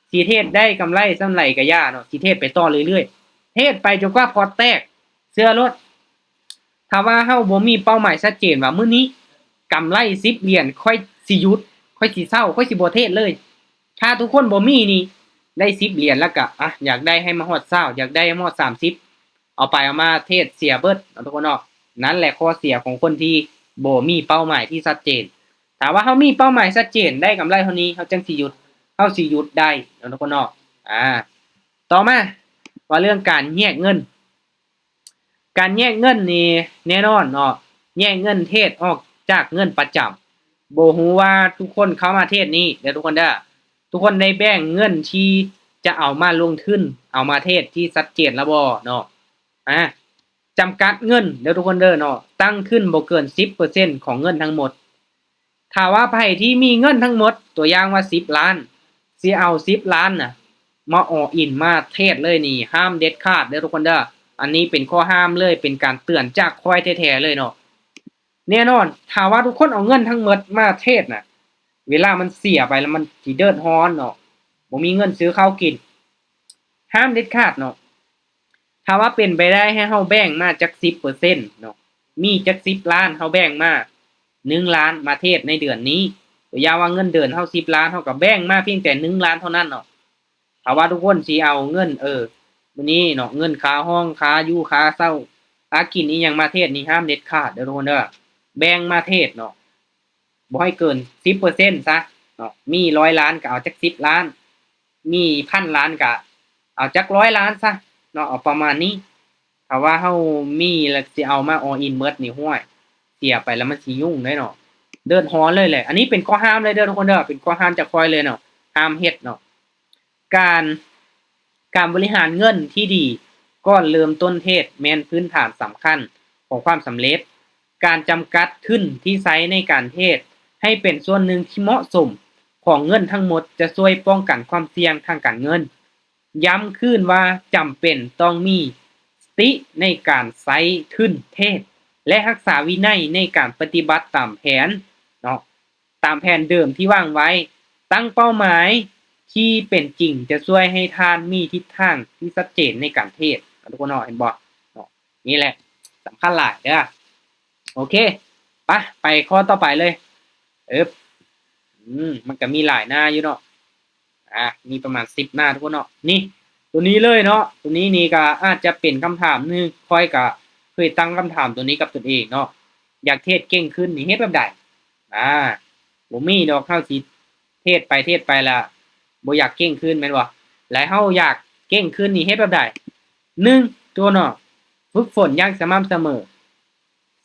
ຊິເທຣດໄດ້ກຳໄລສ່ຳໃດກໍຢ່າເນາະ ຊິເທຣດໄປຕໍ່ເລື້ອຍໆ ເທຣດໄປຈົນກວ່າພອດແຕກ ເຊື່ອໂລດ. ຖ້າວ່າເຮົາບໍ່ມີເປົ້າໝາຍຊັດເຈນວ່າມື້ນີ້ກຳໄລສິບຫຼຽນ ຂ້ອຍຊິຢຸດ ຂ້ອຍຊິເຊົາ ຂ້ອຍຊິບໍ່ເທຣດເລີຍ. ຖ້າທຸກຄົນບໍ່ມີນີ້ ໄດ້ສິບຫຼຽນແລ້ວກະ ອະ ຢາກໄດ້ໃຫ້ມາຮອດຊາວ ຢາກໄດ້ໃຫ້ມາຮອດສາມສິບ ເອົາໄປເອົາມາເທຣດເສຍເບິດເນາະ ທຸກຄົນເນາະ. ນັ້ນແຫຼະຂໍ້ເສຍຂອງຄົນທີ່ບໍ່ມີເປົ້າໝາຍທີ່ຊັດເຈນ. ຖ້າວ່າເຮົາມີເປົ້າໝາຍຊັດເຈນ ໄດ້ກຳໄລເທົ່ານີ້ ເຮົາຈັ່ງຊິຢຸດ ເຮົາຊິຢຸດໄດ້ເນາະ ທຸກຄົນເນາະ. ອາ ຕໍ່ມາວ່າເລື່ອງການແຍກເງິນ ການແຍກເງິນນີ້ແນ່ນອນເນາະ ແຍກເງິນເທຣດອອກຈາກເງິນປະຈຳ. ບໍ່ຮູ້ວ່າທຸກຄົນເຂົ້າມາເທຣດນີ້ເດີ ທຸກຄົນເດີ ທຸກຄົນໄດ້ແບ່ງເງິນທີ່ຈະເອົາມາລົງທຶນ ເອົາມາເທຣດທີ່ຊັດເຈນແລ້ວບໍ່ເນາະ. ອາ ຈຳກັດເງິນເດີ ທຸກຄົນເດີເນາະ ຕັ້ງຂຶ້ນບໍ່ເກີນສິບເປີເຊັນຂອງເງິນທັງໝົດ. ຖ້າວ່າໃຜທີ່ມີເງິນທັງໝົດ ຕົວຢ່າງວ່າສິບລ້ານ ຊິເອົາສິບລ້ານນະ ມາ all in ມາເທຣດເລີຍນີ້ ຫ້າມເດັດຂາດເດີ ທຸກຄົນເດີ. ອັນນີ້ເປັນຂໍ້ຫ້າມເລີຍ ເປັນການເຕືອນຈາກຂ້ອຍແທ້ໆເລີຍເນາະ. ແນ່ນອນ ຖ້າວ່າທຸກຄົນເອົາເງິນທັງໝົດມາເທຣດນະ ເວລາມັນເສຍໄປແລ້ວມັນຊິເດືອດຮ້ອນເນາະ ບໍ່ມີເງິນຊື້ເຂົ້າກິນ ຫ້າມເດັດຂາດເນາະ. ຖ້າວ່າເປັນໄປໄດ້ໃຫ້ເຮົາແບ່ງມາຈັກສິບເປີເຊັນເນາະ ມີຈັກສິບລ້ານ ເຮົາແບ່ງມາໜຶ່ງລ້ານມາເທຣດໃນເດືອນນີ້. ຕົວຢ່າງວ່າເງິນເດືອນເຮົາສິບລ້ານ ເຮົາກໍແບ່ງມາພຽງແຕ່ໜຶ່ງລ້ານເທົ່ານັ້ນເນາະ. ຖ້າວ່າທຸກຄົນຊິເອົາເງິນ ເອີ ມື້ນີ້ເນາະ ເງິນຄ່າຫ້ອງ ຄ່າຢູ່ ຄ່າເຊົ່າ ຄ່າກິນອີ່ຫຍັງມາເທຣດນີ້ ຫ້າມເດັດຂາດເດີ ທຸກຄົນເດີ. ແບ່ງມາເທຣດເນາະ ບໍ່ໃຫ້ເກີນສິບເປີເຊັນຊະເນາະ. ມີຮ້ອຍລ້ານກໍເອົາຈັກສິບລ້ານ ມີພັນລ້ານກະເອົາຈັກຮ້ອຍລ້ານຊະເນາະ ເອົາປະມານນີ້. ຖ້າວ່າເຮົາມີແລ້ວຊິເອົາມາ all in ເໝິດນີ້ ຫ້ວຍ ເສຍໄປແລ້ວມັນຊິຫຍຸ້ງເດ້ເນາະ ເດືອດຮ້ອນເລີຍແຫຼະ. ອັນນີ້ເປັນຂໍ້ຫ້າມເລີຍເດີ ທຸກຄົນເດີ ເປັນຂໍ້ຫ້າມຈາກຂ້ອຍເລີຍເນາະ ຫ້າມເຮັດເນາະ. ການ ການບໍລິຫານເງິນທີ່ດີກ່ອນເລີ່ມຕົ້ນເທຣດແມ່ນພື້ນຖານສຳຄັນຂອງຄວາມສຳເລັດ. ການຈຳກັດທຶນທີ່ໃຊ້ໃນການເທຣດໃຫ້ເປັນສ່ວນໜຶ່ງທີ່ເໝາະສົມຂອງເງິນທັງໝົດຈະຊ່ວຍປ້ອງກັນຄວາມສ່ຽງທາງການເງິນ. ຢ້ຳຄືນວ່າຈຳເປັນຕ້ອງມີສະຕິໃນການໃຊ້ທຶນເທຣດ ແລະ ຮັກສາວິໄນໃນການປະຕິບັດຕາມແຜນເນາະ ຕາມແຜນເດີມທີ່ວາງໄວ້. ຕັ້ງເປົ້າໝາຍທີ່ເປັນຈິງຈະຊ່ວຍໃຫ້ທ່ານມີທິດທາງທີ່ຊັດເຈນໃນການເທຣດເນາະ ທຸກຄົນເນາະ ເຫັນບໍ່ເນາະ. ນີ້ແຫຼະສຳຄັນຫຼາຍເດີ. ໂອເຄ ໄປ ໄປຂໍ້ຕໍ່ໄປເລີຍ. ເອີບ ອືມ ມັນກໍມີຫຼາຍໜ້າຢູ່ເນາະ ອາ ມີປະມານສິບໜ້າ ທຸກຄົນເນາະ. ນີ້ ຕົວນີ້ເລີຍເນາະ ຕົວນີ້ນີ້ກໍອາດຈະເປັນຄຳຖາມໜຶ່ງ ຂ້ອຍກໍເຄີຍຕັ້ງຄຳຖາມຕົວນີ້ກັບຕົນເອງເນາະ ຢາກເທຣດເກັ່ງຂຶ້ນນີ້ເຮັດແບບໃດ? ອາ ບໍ່ມີດອກ ເຮົາຊິເທຣດໄປເທຣດໄປລະບໍ່ຢາກເກັ່ງຂຶ້ນແມ່ນບໍ່? ແລະ ເຮົາຢາກ ເກັ່ງຂຶ້ນນີ້ເຮັດແບບໃດ? ໜຶ່ງ ຕົວເນາະ ຝຶກຝົນຢ່າງສະໝ່ຳສະເໝີ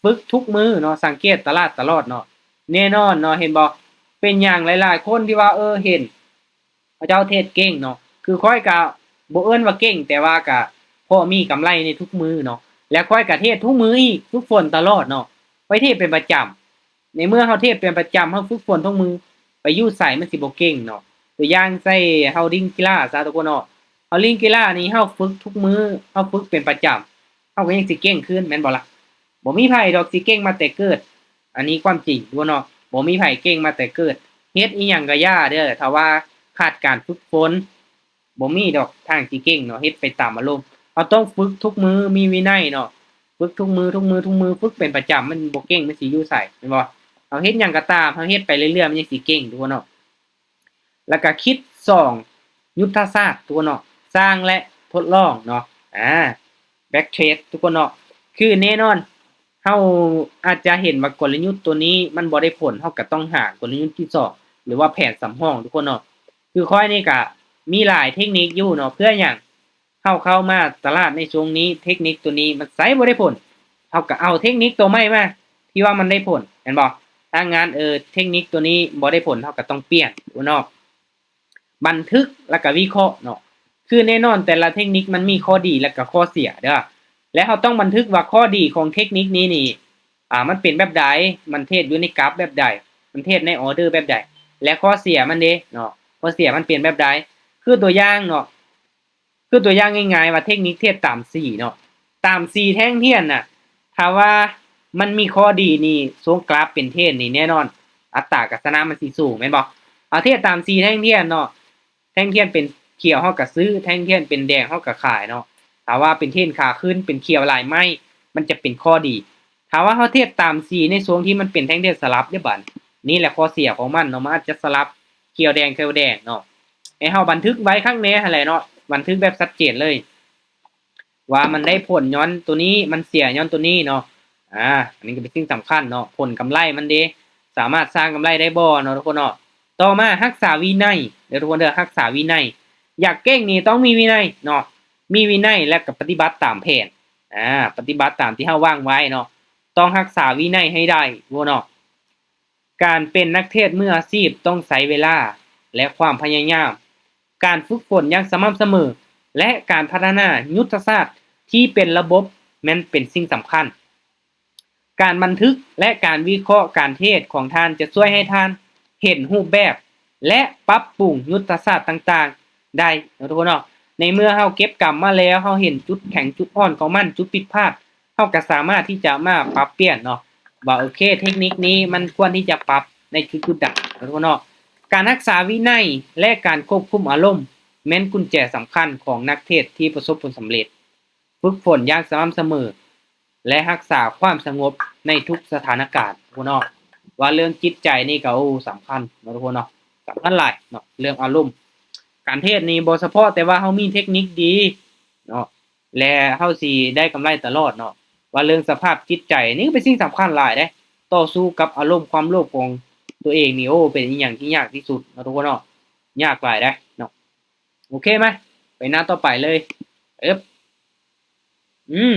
ຝຶກທຸກມື້ເນາະ ສັງເກດຕະຫຼາດຕະຫຼອດເນາະ ແນ່ນອນເນາະ ເຫັນບໍ່? ເປັນຫຍັງຫຼາຍໆຄົນທີ່ວ່າ ເອີ ເຫັນເຂົາເຈົ້າເທຣດເກັ່ງເນາະ ຄືຂ້ອຍກະບໍ່ເອີ້ນວ່າເກັ່ງ ແຕ່ວ່າກະພໍມີກຳໄລໃນທຸກມື້ເນາະ ແລະຂ້ອຍກະເທຣດທຸກມື້ອີກ ຝຶກຝົນຕະຫຼອດເນາະ ຂ້ອຍເທຣດເປັນປະຈຳ. ໃນເມື່ອເຮົາເທດເປັນປະຈຳ ເຮົາຝຶກຝົນທຸກມື້ ໄປຢູ່ໃສມັນຊິບໍ່ເກັ່ງເນາະ. ຕົວຢ່າງໃສ່ເຮົາຫຼິ້ນກິລາຊະທຸກຄົນເນາະ ເຮົາຫຼິ້ນກິລານີ້ ເຮົາຝຶກທຸກມື້ ເຮົາຝຶກເປັນປະຈຳ ເຮົາກໍຍັງຊິເກັ່ງຄືນແມ່ນບໍ່ລະ? ບໍ່ມີໃຜດອກຊິເກັ່ງມາແຕ່ເກີດ ອັນນີ້ຄວາມຈິງທຸກຄົນເນາະ ບໍ່ມີໃຜເກັ່ງມາແຕ່ເກີດ ເຮັດອີ່ຫຍັງກໍຢ່າເດີ້ ຖ້າວ່າຂາດການຝຶກຝົນ ບໍ່ມີດອກທາງຊິເກັ່ງເນາະ ເຮັດໄປຕາມອາລົມ. ເຮົາຕ້ອງຝຶກທຸກມື້ ມີວິໄນເນາະ ຝຶກທຸກມື້ ທຸກມື້ ທຸກມື້ ຝຶກເປັນປະຈຳ ມັນບໍ່ເກັ່ງ ມັນຊິຢູ່ໃສ ແມ່ນບໍ່? ເຮົາເຮັດຫຍັງກໍຕາມ ເຮົາເຮັດໄປເລື້ອຍໆ ມັນຍັງຊິເກັ່ງ ທຸກຄົນເນາະ. ແລ້ວກໍຄິດສອງຍຸດທະສາດ ທຸກຄົນເນາະ ສ້າງ ແລະ ທົດລອງເນາະ ອາ back trade ທຸກຄົນເນາະ ຄືແນ່ນອນ ເຮົາອາດຈະເຫັນວ່າກົນລະຍຸດຕົວນີ້ມັນບໍ່ໄດ້ຜົນ ເຮົາກໍຕ້ອງຫາກົນລະຍຸດທີສອງ ຫຼືວ່າແຜນສຳຮອງ ທຸກຄົນເນາະ. ຄືຂ້ອຍນີ້ກະມີຫຼາຍເທັກນິກຢູ່ເນາະ ເພື່ອຫຍັງ? ເຮົາເຂົ້າມາຕະຫຼາດໃນຊ່ວງນີ້ ເທັກນິກຕົວນີ້ມັນໃຊ້ບໍ່ໄດ້ຜົນ ເຮົາກໍເອົາເທັກນິກຕົວໃໝ່ມາ ທີ່ວ່າມັນໄດ້ຜົນ ແມ່ນບໍ່? ຖ້າງານ ເອີ ເທັກນິກຕົວນີ້ບໍ່ໄດ້ຜົນ ເຮົາກໍຕ້ອງປ່ຽນເນາະ. ບັນທຶກ ແລ້ວກໍວິເຄາະເນາະ ຄືແນ່ນອນແຕ່ລະເທັກນິກມັນມີຂໍ້ດີ ແລ້ວກໍຂໍ້ເສຍເດີ້ ແລະ ເຮົາຕ້ອງບັນທຶກວ່າຂໍ້ດີຂອງເທັກນິກນີ້ນີ້ ອ່າ ມັນເປັນແບບໃດ ມັນເທດຢູ່ໃນກາຟແບບໃດ ມັນເທດໃນອໍເດີແບບໃດ ແລະ ຂໍ້ເສຍມັນເດເນາະ ຂໍ້ເສຍມັນເປັນແບບໃດ ຄືຕົວຢ່າງເນາະ ຄືຕົວຢ່າງງ່າຍໆວ່າເທັກນິກເທດຕາມສີເນາະ ຕາມສີແທ່ງທຽນນະ ຖ້າວ່າມັນມີຂໍ້ດີນີ້ ຊ່ວງກຣາຟເປັນເທຣນນີ້ແນ່ນອນ ອັດຕາການຊະນະມັນຊິສູງແມ່ນບໍ່? ເຮົາເທດຕາມສີແທ່ງທຽນເນາະ ແທ່ງທຽນເປັນຂຽວເຮົາກໍຊື້ ແທ່ງທຽນເປັນແດງເຮົາກໍຂາຍເນາະ ຖ້າວ່າເປັນເທຣນຂາຂຶ້ນ ເປັນຂຽວຫຼາຍໄມ້ ມັນຈະເປັນຂໍ້ດີ ຖ້າວ່າເຮົາເທດຕາມສີໃນຊ່ວງທີ່ມັນເປັນແທ່ງທຽນສະຫຼັບເດ້ ບາດນີ້ແຫຼະຂໍ້ເສຍຂອງມັນເນາະ ມັນອາດຈະສະຫຼັບຂຽວແດງ ຂຽວແດງເນາະ ໃຫ້ເຮົາບັນທຶກໄວ້ຄັກແນ່ຫັ້ນແຫຼະເນາະ ບັນທຶກແບບຊັດເຈນເລີຍ ວ່າມັນໄດ້ຜົນຍ້ອນຕົວນີ້ ມັນເສຍຍ້ອນຕົວນີ້ເນາະ ອາ ອັນນີ້ກໍເປັນສິ່ງສຳຄັນເນາະ ຜົນກຳໄລມັນເດ ສາມາດສ້າງກຳໄລໄດ້ບໍ່ເນາະ ທຸກຄົນເນາະ. ຕໍ່ມາ ຮັກສາວິໄນເດີ້ ທຸກຄົນເດີ້ ຮັກສາວິໄນ ຢາກເກັ່ງນີ້ຕ້ອງມີວິໄນເນາະ ມີວິໄນ ແລ້ວກໍປະຕິບັດຕາມແຜນ ອາ ປະຕິບັດຕາມທີ່ເຮົາວາງໄວ້ເນາະ ຕ້ອງຮັກສາວິໄນໃຫ້ໄດ້ ທຸກຄົນເນາະ. ການເປັນນັກເທດມືອາຊີບຕ້ອງໃຊ້ເວລາ ແລະ ຄວາມພະຍາຍາມ. ການຝຶກຝົນຢ່າງສະໝ່ຳສະເໝີ ແລະ ການພັດທະນາຍຸດທະສາດທີ່ເປັນລະບົບແມ່ນເປັນສິ່ງສຳຄັນ. ການບັນທຶກ ແລະ ການວິເຄາະການເທດຂອງທ່ານຈະຊ່ວຍໃຫ້ທ່ານເຫັນຮູບແບບ ແລະ ປັບປຸງຍຸດທະສາດຕ່າງໆໄດ້ເນາະ ທຸກຄົນເນາະ. ໃນເມື່ອເຮົາເກັບກຳມາແລ້ວ ເຮົາເຫັນຈຸດແຂງຈຸດອ່ອນຂອງມັນ ຈຸດຜິດພາດ ເຮົາກໍສາມາດທີ່ຈະມາປັບປ່ຽນເນາະ ວ່າໂອເຄ ເທັກນິກນີ້ມັນຄວນທີ່ຈະປັບໃນຈຸດໆໃດເນາະ ທຸກຄົນເນາະ. ການຮັກສາວິໄນ ແລະ ການຄວບຄຸມອາລົມ ແມ່ນກຸນແຈສຳຄັນຂອງນັກເທດທີ່ປະສົບຜົນສຳເລັດ. ຝຶກຝົນຢ່າງສະໝ່ຳສະເໝີ ແລະ ຮັກສາຄວາມສະຫງົບໃນທຸກສະຖານະການ ທຸກຄົນເນາະ. ວ່າເລື່ອງຈິດໃຈນີ້ກໍ ໂອ້ ສຳຄັນເນາະ ທຸກຄົນເນາະ ສຳຄັນຫຼາຍເນາະ ເລື່ອງອາລົມ. ການເທດນີ້ບໍ່ສະເພາະແຕ່ວ່າເຮົາມີເທັກນິກດີເນາະ ແລະ ເຮົາຊິໄດ້ກຳໄລຕະຫຼອດເນາະ ວ່າເລື່ອງສະພາບຈິດໃຈນີ້ກໍເປັນສິ່ງສຳຄັນຫຼາຍເດ້. ຕໍ່ສູ້ກັບອາລົມຄວາມໂລບຂອງຕົວເອງນີ້ ໂອ້ ເປັນອີ່ຫຍັງທີ່ຍາກທີ່ສຸດເນາະ ທຸກຄົນເນາະ ຍາກຫຼາຍເດ້ເນາະ. ໂອເຄ ມາໄປໜ້າຕໍ່ໄປເລີຍ ເອີບ ອືມ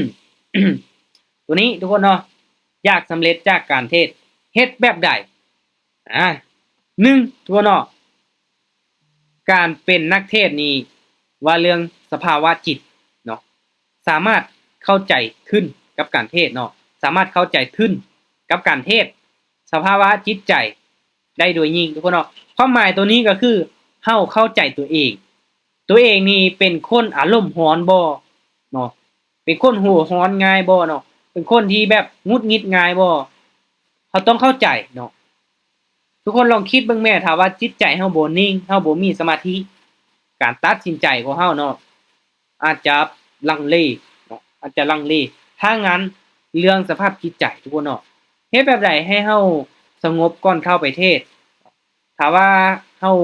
ຕົວນີ້ທຸກຄົນເນາະ ຢາກສຳເລັດຈາກການເທດ ເຮັດແບບໃດ? ອາ ໜຶ່ງ ທຸກຄົນເນາະ ການເປັນນັກເທດນີ້ ວ່າເລື່ອງສະພາວະຈິດເນາະ ສາມາດເຂົ້າໃຈທຶນກັບການເທດເນາະ ສາມາດເຂົ້າໃຈທຶນກັບການເທດ ສະພາວະຈິດໃຈໄດ້ໂດຍຍິ່ງ ທຸກຄົນເນາະ. ຄວາມໝາຍຕົວນີ້ກໍຄື ເຮົາເຂົ້າໃຈຕົວເອງ ຕົວເອງນີ້ເປັນຄົນອາລົມຮ້ອນບໍ່ເນາະ ເປັນຄົນຫົວຮ້ອນງ່າຍບໍ່ເນາະ ເປັນຄົນທີ່ແບບຫງຸດຫງິດງ່າຍບໍ່? ເຮົາຕ້ອງເຂົ້າໃຈເນາະ. ທຸກຄົນລອງຄິດເບິ່ງແມ້ ຖ້າວ່າຈິດໃຈເຮົາບໍ່ນິ່ງ ເຮົາບໍ່ມີສະມາທິ ການຕັດສິນໃຈຂອງເຮົາເນາະ ອາດຈະລັງເລເນາະ ອາດຈະລັງເລ. ຖ້າງານເລື່ອງສະພາບຈິດໃຈ ທຸກຄົນເນາະ ເຮັດແບບໃດໃຫ້ເຮົາສະຫງົບກ່ອນເຂົ້າໄປເທດ? ຖ້າວ່າເຮົາ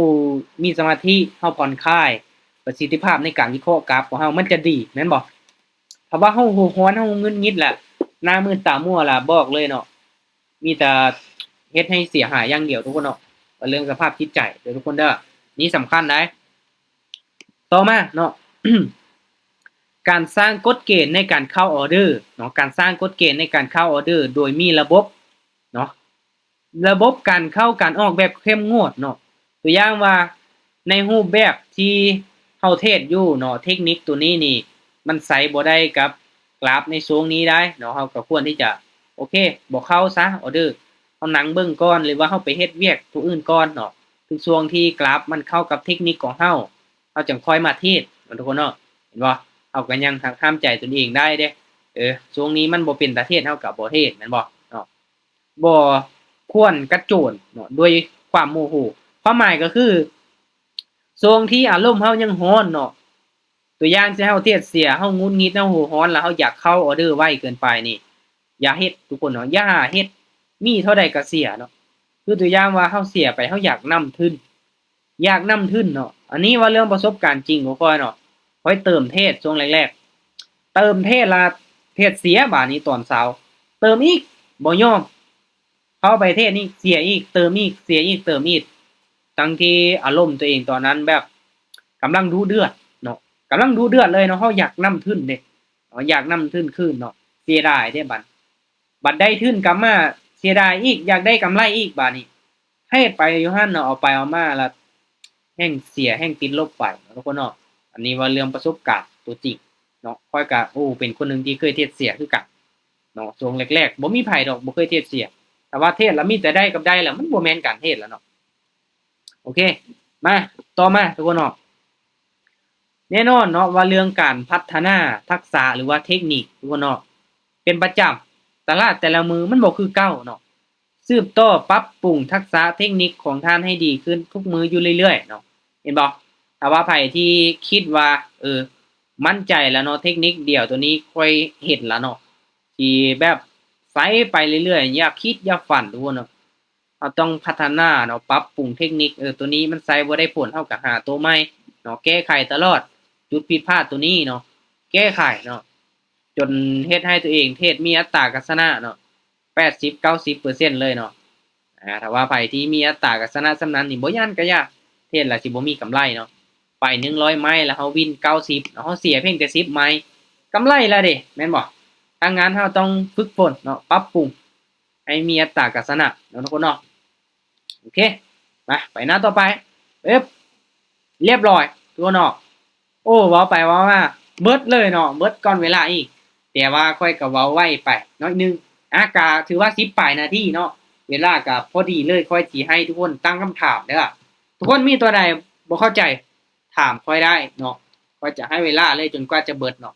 ມີສະມາທິ ເຮົາຜ່ອນຄາຍ ປະສິດທິພາບໃນການວິເຄາະກາຟຂອງເຮົາມັນຈະດີແມ່ນບໍ່? ຖ້າວ່າເຮົາຫົວຮ້ອນ ເຮົາຫງຸດຫງິດລະ ໜ້າມືດຕາມົວລະ ບອກເລີຍເນາະ ມີແຕ່ເຮັດໃຫ້ເສຍຫາຍຢ່າງດຽວ ທຸກຄົນເນາະ. ວ່າເລື່ອງສະພາບຈິດໃຈເດີ້ ທຸກຄົນເດີ້ ນີ້ສຳຄັນໃດ໋. ຕໍ່ມາເນາະ ການສ້າງກົດເກນໃນການເຂົ້າອອເດີເນາະ, ການສ້າງກົດເກນໃນການເຂົ້າອອເດີໂດຍມີລະບົບເນາະ, ລະບົບການເຂົ້າການອອກແບບເຂັ້ມງວດເນາະ. ຕົວຢ່າງວ່າໃນຮູບແບບທີ່ເຮົາເທຣດຢູ່ເນາະ, ເທັກນິກຕົວນີ້ນີ້ມັນໃຊ້ບໍ່ໄດ້ກັບກຣາຟໃນຊ່ວງນີ້ໄດ້ເນາະ, ເຮົາກໍຄວນທີ່ຈະ ໂອເຄ ບໍ່ເຂົ້າຊະອອເດີ, ເຮົານັ່ງເບິ່ງກ່ອນ ຫຼືວ່າເຮົາໄປເຮັດວຽກຕົວອື່ນກ່ອນເນາະ, ເຖິງຊ່ວງທີ່ກຣາຟມັນເຂົ້າກັບເທັກນິກຂອງເຮົາ ເຮົາຈັ່ງຄ່ອຍມາເທຣດເນາະ ທຸກຄົນເນາະ. ເຫັນບໍ່? ເຮົາກໍຍັງຫັກຫ້າມໃຈຕົນເອງໄດ້ເດ້. ເອີ ຊ່ວງນີ້ມັນບໍ່ເປັນຕາເທຣດ ເຮົາກໍບໍ່ເທຣດ ແມ່ນບໍ່ເນາະ? ບໍ່ຄວນກະໂຈນເນາະ ດ້ວຍຄວາມໂມໂຫ. ຄວາມໝາຍກໍຄື ຊ່ວງທີ່ອາລົມເຮົາຍັງຮ້ອນເນາະ, ຕົວຢ່າງ ເຊັ່ນ ເຮົາເທຣດເສຍ ເຮົາຫງຸດຫງິດ ເຮົາຫົວຮ້ອນ ແລ້ວເຮົາຢາກເຂົ້າອອເດີໄວເກີນໄປນີ້ ຢ່າເຮັດ ທຸກຄົນເນາະ, ຢ່າເຮັດ. ມີເທົ່າໃດກໍເສຍເນາະ. ຄືຕົວຢ່າງວ່າເຮົາເສຍໄປ ເຮົາຢາກນຳທຶນ ຢາກນຳທຶນເນາະ. ອັນນີ້ເວົ້າເລື່ອງປະສົບການຈິງຂອງຂ້ອຍເນາະ. ຂ້ອຍເຕີມເທຣດຊ່ວງແລກໆ ເຕີມເທຣດລະເທຣດເສຍ, ບາດນີ້ຕອນເຊົ້າເຕີມອີກ ບໍ່ຍອມ, ເຂົ້າໄປເທຣດອີກ ເສຍອີກ ເຕີມອີກ ເສຍອີກ ເຕີມອີກ. ທັງທີ່ອາລົມຕົວເອງຕອນນັ້ນແບບກຳລັງດຸເດືອດເນາະ, ກຳລັງດຸເດືອດເລີຍເນາະ, ເຮົາຢາກນຳທຶນເດ້ເນາະ, ຢາກນຳທຶນຄືນເນາະ, ເສຍດາຍເດ້ບັດ ບັດໄດ້ທຶນກັບມາເສຍດາຍອີກ, ຢາກໄດ້ກຳໄລອີກ. ບາດນີ້ເຮັດໄປຢູ່ຫັ້ນເນາະ, ເອົາໄປເອົາມາລະແຮ່ງເສຍ ແຮ່ງຕິດລົບໄປເນາະ ທຸກຄົນເນາະ. ອັນນີ້ເວົ້າເລື່ອງປະສົບການຕົວຈິງເນາະ, ຂ້ອຍກະ ໂອ້ ເປັນຄົນໜຶ່ງທີ່ເຄີຍເທຣດເສຍຄືກັນເນາະ. ຊ່ວງແລກໆບໍ່ມີໃຜດອກບໍ່ເຄີຍເທຣດເສຍ, ຖ້າວ່າເທຣດລະມີແຕ່ໄດ້ກັບໄດ້ລະ ມັນບໍ່ແມ່ນການເທຣດລະເນາະ. ໂອເຄ ມາ ຕໍ່ມາ ທຸກຄົນເນາະ. ແນ່ນອນເນາະ ວ່າເລື່ອງການພັດທະນາທັກສະ ຫຼືວ່າເທັກນິກ ທຸກຄົນເນາະ ເປັນປະຈຳ, ຕະຫຼາດແຕ່ລະມື້ມັນບໍ່ຄືເກົ່າເນາະ. ສືບຕໍ່ປັບປຸງທັກສະເທັກນິກຂອງທ່ານໃຫ້ດີຂຶ້ນທຸກມື້ຢູ່ເລື້ອຍໆເນາະ. ເຫັນບໍ່? ຖ້າວ່າໃຜທີ່ຄິດວ່າ ເອີ ໝັ້ນໃຈແລ້ວເນາະ, ເທັກນິກດຽວໂຕນີ້ຂ້ອຍເຫັນແລ້ວເນາະ, ທີ່ແບບໃຊ້ໄປເລື້ອຍໆ ຢ່າຄິດຢ່າຝັນ ທຸກຄົນເນາະ. ເຮົາຕ້ອງພັດທະນາເນາະ, ປັບປຸງເທັກນິກ, ເອີ ໂຕນີ້ມັນໃຊ້ບໍ່ໄດ້ຜົນ, ເຮົາກໍຫາໂຕໃໝ່ເນາະ, ແກ້ໄຂຕະຫຼອດ ຈຸດຜິດພາດໂຕນີ້ເນາະ, ແກ້ໄຂເນາະ ຈົນເຮັດໃຫ້ຕົວເອງເທຣດມີອັດຕາການຊະນະເນາະ ແປດສິບ ເກົ້າສິບເປີເຊັນເລີຍເນາະ. ອາ ຖ້າວ່າໃຜທີ່ມີອັດຕາການຊະນະສ່ຳນັ້ນນີ້ ບໍ່ຢ້ານກໍຢ່າ, ເທຣດແລ້ວຊິບໍ່ມີກຳໄລເນາະ. ໄປໜຶ່ງຮ້ອຍໄມ້ ແລ້ວເຮົາວິນເກົ້າສິບ ເຮົາເສຍພຽງແຕ່ສິບໄມ້ ກຳໄລແລ້ວເດ້ ແມ່ນບໍ່? ທາງງານເຮົາຕ້ອງຝຶກຝົນເນາະ, ປັບປຸງ ໃຫ້ມີອັດຕາການຊະນະເນາະ ທຸກຄົນເນາະ. ໂອເຄ ມາ ໄປໜ້າຕໍ່ໄປ. ເອີບ ລຽບຮ້ອຍ ທຸກຄົນເນາະ. ໂອ້ ເວົ້າໄປເວົ້າມາເບິດເລີຍເນາະ, ເບິດກ່ອນເວລາອີກ. ແຕ່ວ່າຂ້ອຍກໍເວົ້າໄວໄປໜ້ອຍໜຶ່ງ. ອາ ກະຖືວ່າສິບປາຍນາທີເນາະ, ເວລາກະພໍດີເລີຍ. ຂ້ອຍຊິໃຫ້ທຸກຄົນຕັ້ງຄຳຖາມເດີ້. ທຸກຄົນມີຕົວໃດບໍ່ເຂົ້າໃຈ ຖາມຂ້ອຍໄດ້ເນາະ, ຂ້ອຍຈະໃຫ້ເວລາເລີຍຈົນກວ່າຈະເບິດເນາະ.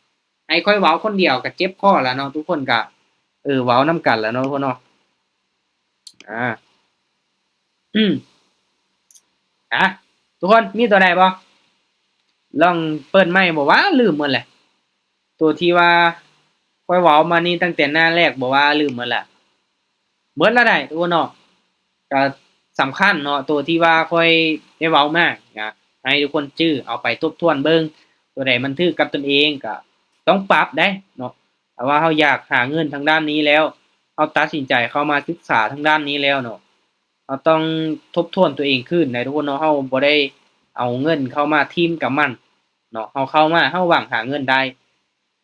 ໃຫ້ຂ້ອຍເວົ້າຄົນດຽວກໍເຈັບຄໍລະເນາະ, ທຸກຄົນກໍ ເອີ ເວົ້ານຳກັນລະເນາະ ທຸກຄົນເນາະ. ອາ ອືມ ອາ ທຸກຄົນມີຕົວໃດບໍ່? ລອງເປີດໃໝ່ບໍ່ວະ? ລືມໝົດແຫຼະ. ຕົວທີ່ວ່າຂ້ອຍເວົ້າມານີ້ຕັ້ງແຕ່ໜ້າແລກບໍ່ວະ? ລືມໝົດແຫຼະ. ເບິດລະໄດ໋ ທຸກຄົນເນາະ. ກະສຳຄັນເນາະ ໂຕທີ່ວ່າຂ້ອຍໄດ້ເວົ້າມາ ກະໃຫ້ທຸກຄົນຈື່ເອົາໄປທົບທວນເບິ່ງ, ໂຕໃດມັນຖືກກັບຕົນເອງກະຕ້ອງປັບໄດ໋ເນາະ. ຖ້າວ່າເຮົາຢາກຫາເງິນທາງດ້ານນີ້ແລ້ວ ເຮົາຕັດສິນໃຈເຂົ້າມາສຶກສາທາງດ້ານນີ້ແລ້ວເນາະ, ເຮົາຕ້ອງທົບທວນຕົວເອງຄືນໄດ໋ ທຸກຄົນເນາະ. ເຮົາບໍ່ໄດ້ເອົາເງິນເຂົ້າມາຖິ້ມກັບມັນເນາະ, ເຮົາເຂົ້າມາ ເຮົາຫວັງຫາເງິນໄດ້.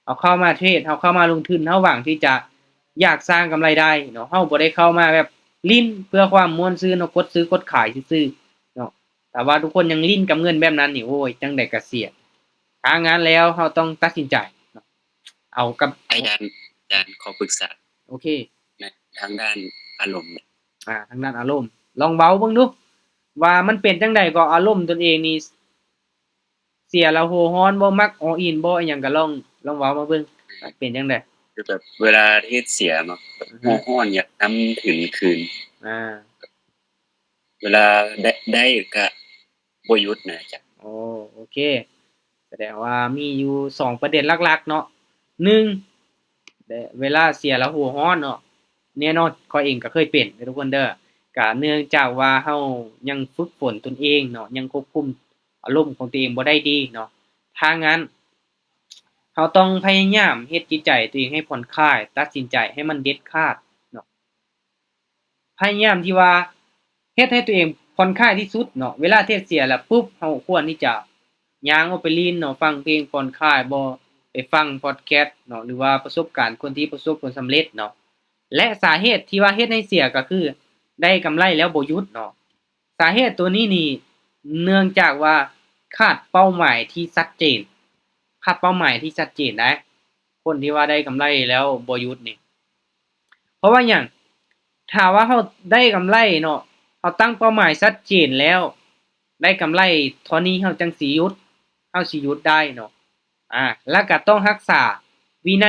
ເຮົາເຂົ້າມາເທຣດ ເຮົາເຂົ້າມາລົງທຶນ ເຮົາຫວັງທີ່ຈະຢາກສ້າງກຳໄລໄດ້ເນາະ, ເຮົາບໍ່ໄດ້ເຂົ້າມາແບບຫຼິ້ນເພື່ອຄວາມມ່ວນຊື່ນເນາະ, ກົດຊື້ກົດຂາຍຊື່ໆເນາະ. ຖ້າວ່າທຸກຄົນຍັງຫຼິ້ນກັບເງິນແບບນັ້ນນີ້ ໂອ້ຍ ຈັ່ງໃດກໍເສຍ. ຖ້າງານແລ້ວເຮົາຕ້ອງຕັດສິນໃຈເນາະ ເອົາກັບ ອາຈານ ອາຈານຂໍປຶກສາ ໂອເຄ ໃນທາງດ້ານອາລົມ. ອາ ທາງດ້ານອາລົມ ລອງເວົ້າເບິ່ງດູວ່າມັນເປັນຈັ່ງໃດກໍ ອາລົມຕົນເອງນີ້ ເສຍແລ້ວຫົວຮ້ອນບໍ່ ມັກອໍອິນບໍ່ ອີ່ຫຍັງກໍລອງ ລອງເວົ້າມາເບິ່ງ ເປັນຈັ່ງໃດ? ຄືແບບເວລາເທຣດເສຍເນາະ ອືຮຶ ຫົວຮ້ອນ ຢາກນຳທຶນຄືນ ອາ ເວລາໄດ້ ໄດ້ກໍບໍ່ຢຸດນະອາຈານ. ໂອ້ ໂອເຄ ສະແດງວ່າມີຢູ່ສອງປະເດັນຫຼັກໆເນາະ. ໜຶ່ງ ເວລາເສຍແລ້ວຫົວຮ້ອນເນາະ, ແນ່ນອນ ຂ້ອຍເອງກໍເຄີຍເປັນເດີທຸກຄົນເດີ. ກະເນື່ອງຈາກວ່າເຮົາຍັງຝຶກຝົນຕົນເອງເນາະ, ຍັງຄວບຄຸມ ອາລົມຂອງຕົວເອງບໍ່ໄດ້ດີເນາະ. ທາງນັ້ນ ເຮົາຕ້ອງພະຍາຍາມເຮັດຈິດໃຈຕົວເອງໃຫ້ຜ່ອນຄາຍ, ຕັດສິນໃຈໃຫ້ມັນເດັດຂາດເນາະ. ພະຍາຍາມທີ່ວ່າເຮັດໃຫ້ຕົວເອງຜ່ອນຄາຍທີ່ສຸດເນາະ. ເວລາເທຣດເສຍແລ້ວປຸບ ເຮົາຄວນທີ່ຈະ ຍ່າງອອກໄປຫຼິ້ນເນາະ, ຟັງເພງຜ່ອນຄາຍບໍ, ໄປຟັງພອດແຄສເນາະ, ຫຼືວ່າປະສົບການຄົນທີ່ປະສົບຜົນສຳເລັດເນາະ. ແລະ ສາເຫດທີ່ວ່າເຮັດໃຫ້ເສຍກໍຄືໄດ້ກຳໄລແລ້ວບໍ່ຢຸດເນາະ. ສາເຫດໂຕນີ້ນີ້ເນື່ອງຈາກວ່າຂາດເປົ້າໝາຍທີ່ຊັດເຈນ, ຂາດເປົ້າໝາຍທີ່ຊັດເຈນໄດ໋. ຄົນທີ່ວ່າໄດ້ກຳໄລແລ້ວບໍ່ຢຸດນີ້ ເພາະວ່າຫຍັງ? ຖ້າວ່າເຮົາໄດ້ກຳໄລເນາະ, ເຮົາຕັ້ງເປົ້າໝາຍຊັດເຈນແລ້ວ, ໄດ້ກຳໄລເທົ່ານີ້ເຮົາຈັ່ງຊິຢຸດ, ເຮົາຊິຢຸດໄດ້ເນາະ. ອາ ແລ້ວກໍຕ້ອງຮັກສາວິໄນ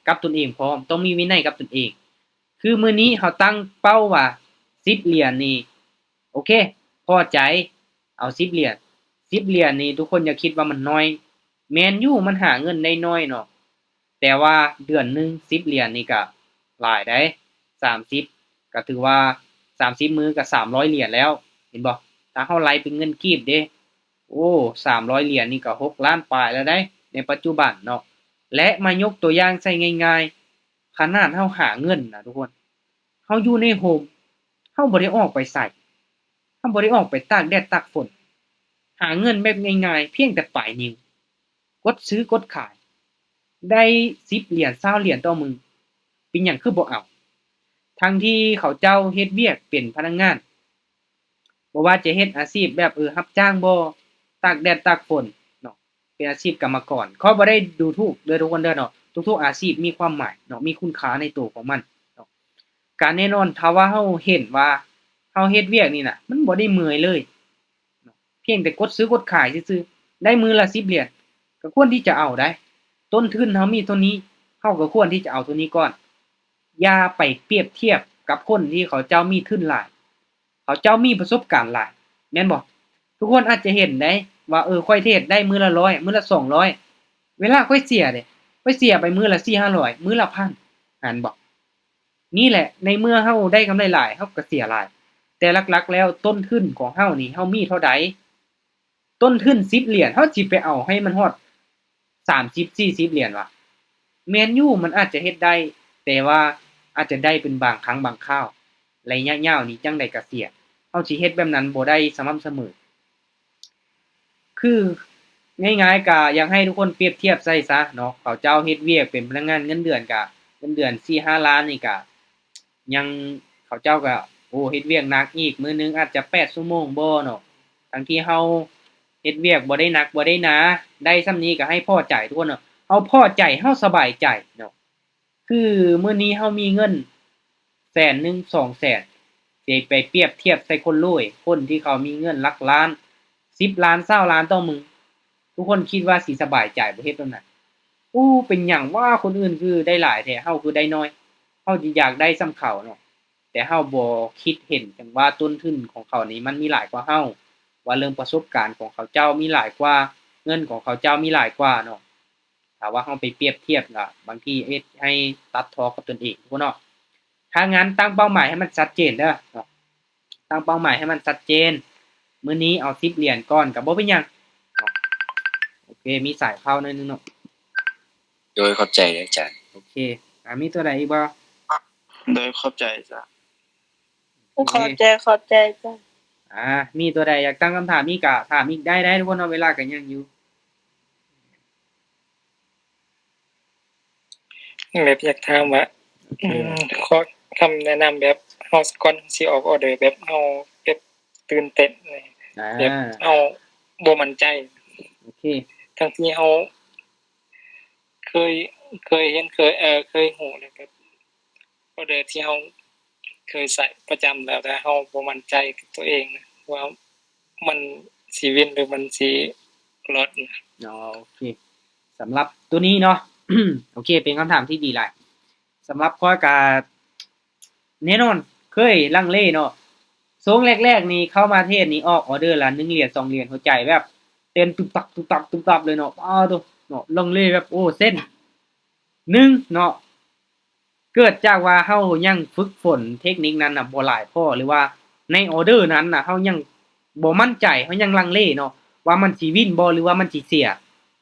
ກັບຕົນເອງພ້ອມ, ຕ້ອງມີວິໄນກັບຕົນເອງ. ຄືມື້ນີ້ເຮົາຕັ້ງເປົ້າວ່າສິບຫຼຽນນີ້ ໂອເຄ ພໍໃຈ ເອົາສິບຫຼຽນ, ສິບຫຼຽນນີ້ທຸກຄົນຢ່າຄິດວ່າມັນໜ້ອຍ. ແມ່ນຢູ່ ມັນຫາເງິນໄດ້ໜ້ອຍເນາະ, ແຕ່ວ່າເດືອນໜຶ່ງສິບຫຼຽນນີ້ກະຫຼາຍໃດ໋, ສາມສິບ ກະຖືວ່າສາມສິບມື້ກະສາມຮ້ອຍຫຼຽນແລ້ວ ເຫັນບໍ່? ຖ້າເຮົາໄລ່ເປັນເງິນກີບເດ້ ໂອ້ ສາມຮ້ອຍຫຼຽນນີ້ກະຫົກລ້ານປາຍແລ້ວໃດ໋ ໃນປັດຈຸບັນເນາະ. ແລະ ມາຍົກຕົວຢ່າງໃສ່ງ່າຍໆ, ຂະໜາດເຮົາຫາເງິນນະທຸກຄົນ, ເຮົາຢູ່ໃນໂຮມ, ເຮົາບໍ່ໄດ້ອອກໄປໃສ, ເຮົາບໍ່ໄດ້ອອກໄປຕາກແດດຕາກຝົນ, ຫາເງິນແບບງ່າຍໆ ພຽງແຕ່ປາຍນິ້ວ, ກົດຊື້ກົດຂາຍ ໄດ້ສິບຫຼຽນ ຊາວຫຼຽນຕໍ່ມື້, ເປັນຫຍັງຄືບໍ່ເອົາ? ທັງທີ່ເຂົາເຈົ້າເຮັດວຽກເປັນພະນັກງານ, ບໍ່ວ່າຈະເຮັດອາຊີບແບບ ເອີ ຮັບຈ້າງບໍ, ຕາກແດດຕາກຝົນເນາະ, ເປັນອາຊີບກຳມະກອນ. ຂ້ອຍບໍ່ໄດ້ດູຖູກເດີທຸກຄົນເດີເນາະ, ທຸກໆອາຊີບມີຄວາມໝາຍເນາະ, ມີຄຸນຄ່າໃນໂຕຂອງມັນເນາະ. ກະແນ່ນອນ ຖ້າວ່າເຮົາເຫັນວ່າເຮົາເຮັດວຽກນີ້ນະ ມັນບໍ່ໄດ້ເມື່ອຍເລີຍເນາະ, ພຽງແຕ່ກົດຊື້ກົດຂາຍຊື່ໆ ໄດ້ມື້ລະສິບຫຼຽນ ກໍຄວນທີ່ຈະເອົາໄດ໋. ຕົ້ນທຶນເຮົາມີເທົ່ານີ້ ເຮົາກໍຄວນທີ່ຈະເອົາເທົ່ານີ້ກ່ອນ. ຢ່າໄປປຽບທຽບກັບຄົນທີ່ເຂົາເຈົ້າມີທຶນຫຼາຍ, ເຂົາເຈົ້າມີປະສົບການຫຼາຍ ແມ່ນບໍ່? ທຸກຄົນອາດຈະເຫັນໄດ໋ວ່າ ເອີ ຂ້ອຍເທຣດໄດ້ມື້ລະຮ້ອຍ ມື້ລະສອງຮ້ອຍ, ເວລາຂ້ອຍເສຍເດ້ ຂ້ອຍເສຍໄປມື້ລະສີ່ຫ້າຮ້ອຍ ມື້ລະພັນ ຫັ້ນບໍ່? ນີ້ແຫຼະ ໃນເມື່ອເຮົາໄດ້ກຳໄລຫຼາຍ ເຮົາກໍເສຍຫຼາຍ, ແຕ່ຫຼັກໆແລ້ວຕົ້ນທຶນຂອງເຮົານີ້ ເຮົາມີເທົ່າໃດ? ຕົ້ນທຶນສິບຫຼຽນ ເຮົາຊິໄປເອົາໃຫ້ມັນຮອດສາມສິບ ສີ່ສິບຫຼຽນຫວາ? ແມ່ນຢູ່ ມັນອາດຈະເຮັດໄດ້, ແຕ່ວ່າອາດຈະໄດ້ເປັນບາງຄັ້ງບາງຄາວ, ໄລຍະຍາວນີ້ຈັ່ງໃດກໍເສຍ. ເຮົາຊິເຮັດແບບນັ້ນບໍ່ໄດ້ສະໝ່ຳສະເໝີ. ຄືງ່າຍໆ ກະຢາກໃຫ້ທຸກຄົນປຽບທຽບໃສ່ຊະເນາະ, ເຂົາເຈົ້າເຮັດວຽກເປັນພະນັກງານເງິນເດືອນ ກະເງິນເດືອນສີ່ຫ້າລ້ານນີ້ ກະຍັງ ເຂົາເຈົ້າກະ ໂອ້ ເຮັດວຽກໜັກອີກ, ມື້ໜຶ່ງອາດຈະແປດຊົ່ວໂມງບໍເນາະ, ທັງທີ່ເຮົາເຮັດວຽກບໍ່ໄດ້ໜັກບໍ່ໄດ້ໜາ, ໄດ້ສ່ຳນີ້ກະໃຫ້ພໍໃຈທຸກຄົນເນາະ. ເຮົາພໍໃຈ ເຮົາສະບາຍໃຈເນາະ. ຄືມື້ນີ້ເຮົາມີເງິນແສນໜຶ່ງ ສອງແສນ ຊິໄປປຽບທຽບໃສ່ຄົນລວຍ, ຄົນທີ່ເຂົາມີເງິນຫຼັກລ້ານ ສິບລ້ານ ຊາວລ້ານຕໍ່ມື້, ທຸກຄົນຄິດວ່າຊິສະບາຍໃຈບໍ່? ເຮັດແບບນັ້ນ ໂອ້ ເປັນຫຍັງຫວາ ຄົນອື່ນຄືໄດ້ຫຼາຍແທ້ ເຮົາຄືໄດ້ໜ້ອຍ? ເຮົາຈະຢາກໄດ້ສ່ຳເຂົາເນາະ, ແຕ່ເຮົາບໍ່ຄິດເຫັນຈັ່ງວ່າຕົ້ນທຶນຂອງເຂົານີ້ມັນມີຫຼາຍກວ່າເຮົາ, ວ່າເລື່ອງປະສົບການຂອງເຂົາເຈົ້າມີຫຼາຍກວ່າ, ເງິນຂອງເຂົາເຈົ້າມີຫຼາຍກວ່າເນາະ. ຖ້າວ່າເຮົາໄປປຽບທຽບ ກະບາງທີເຮັດໃຫ້ຕັດທໍ່ກັບຕົນເອງພຸ້ນເນາະ. ຖ້າງານຕັ້ງເປົ້າໝາຍໃຫ້ມັນຊັດເຈນເດີເນາະ, ຕັ້ງເປົ້າໝາຍໃຫ້ມັນຊັດເຈນ. ມື້ນີ້ເອົາສິບຫຼຽນກ່ອນ ກະບໍ່ເປັນຫຍັງເນາະ. ໂອເຄ ມີສາຍເຂົ້າໜ້ອຍໜຶ່ງເນາະ. ໂດຍ ຂອບໃຈອາຈານ. ໂອເຄ ອາ ມີຕົວໃດອີກບໍ່? ໂດຍ ຂອບໃຈອາຈານ. ໂອເຄ ຂອບໃຈ ຂອບໃຈອາຈານ. ອາ ມີຕົວໃດຢາກຕັ້ງຄຳຖາມອີກກະຖາມອີກໄດ້ເດີທຸກຄົນເນາະ, ເວລາກະຍັງຢູ່. ແບບຢາກຖາມວ່າ ໂອເຄ ອືມ ຂໍຄຳແນະນຳແບບເຮົາ ກ່ອນຊິອອກອໍເດີ ແບບເຮົາແບບຕື່ນເຕັ້ນ ອາ ແບບເຮົາບໍ່ໝັ້ນໃຈ. ໂອເຄ ທັງທີ່ເຮົາເຄີຍ ເຄີຍເຫັນ ເຄີຍ ເອີ ເຄີຍຮູ້ແລ້ວ ແບບ ອໍເດີທີ່ເຮົາເຄີຍໃຊ້ປະຈຳແລ້ວ ແຕ່ເຮົາບໍ່ໝັ້ນໃຈກັບຕົວເອງນະ ວ່າມັນຊິວິນ ຫຼືມັນຊິລອດນະ. ອໍ ໂອເຄ ສຳລັບໂຕນີ້ເນາະ ໂອເຄ ເປັນຄຳຖາມທີ່ດີຫຼາຍ. ສຳລັບຂ້ອຍກະແນ່ນອນເຄີຍລັງເລເນາະ, ຊ່ວງແລກໆນີ້ເຂົ້າມາເທຣດນີ້ອອກອໍເດີລະໜຶ່ງຫຼຽນ ສອງຫຼຽນ ຫົວໃຈແບບເຕັ້ນຕຸບຕັບ ຕຸບຕັບ ຕຸບຕັບເລີຍເນາະ. ອ້າໂທ້ ເນາະ ລັງເລແບບ ໂອ້ ເສັ້ນໜຶ່ງເນາະ ເກີດຈາກວ່າເຮົາຍັງຝຶກຝົນເທັກນິກນັ້ນນະບໍ່ຫຼາຍພໍ ຫຼືວ່າໃນອໍເດີນັ້ນນະເຮົາຍັງບໍ່ໝັ້ນໃຈ, ເຮົາຍັງລັງເລເນາະ ວ່າມັນຊິວິນບໍ່ ຫຼືວ່າມັນຊິເສຍ.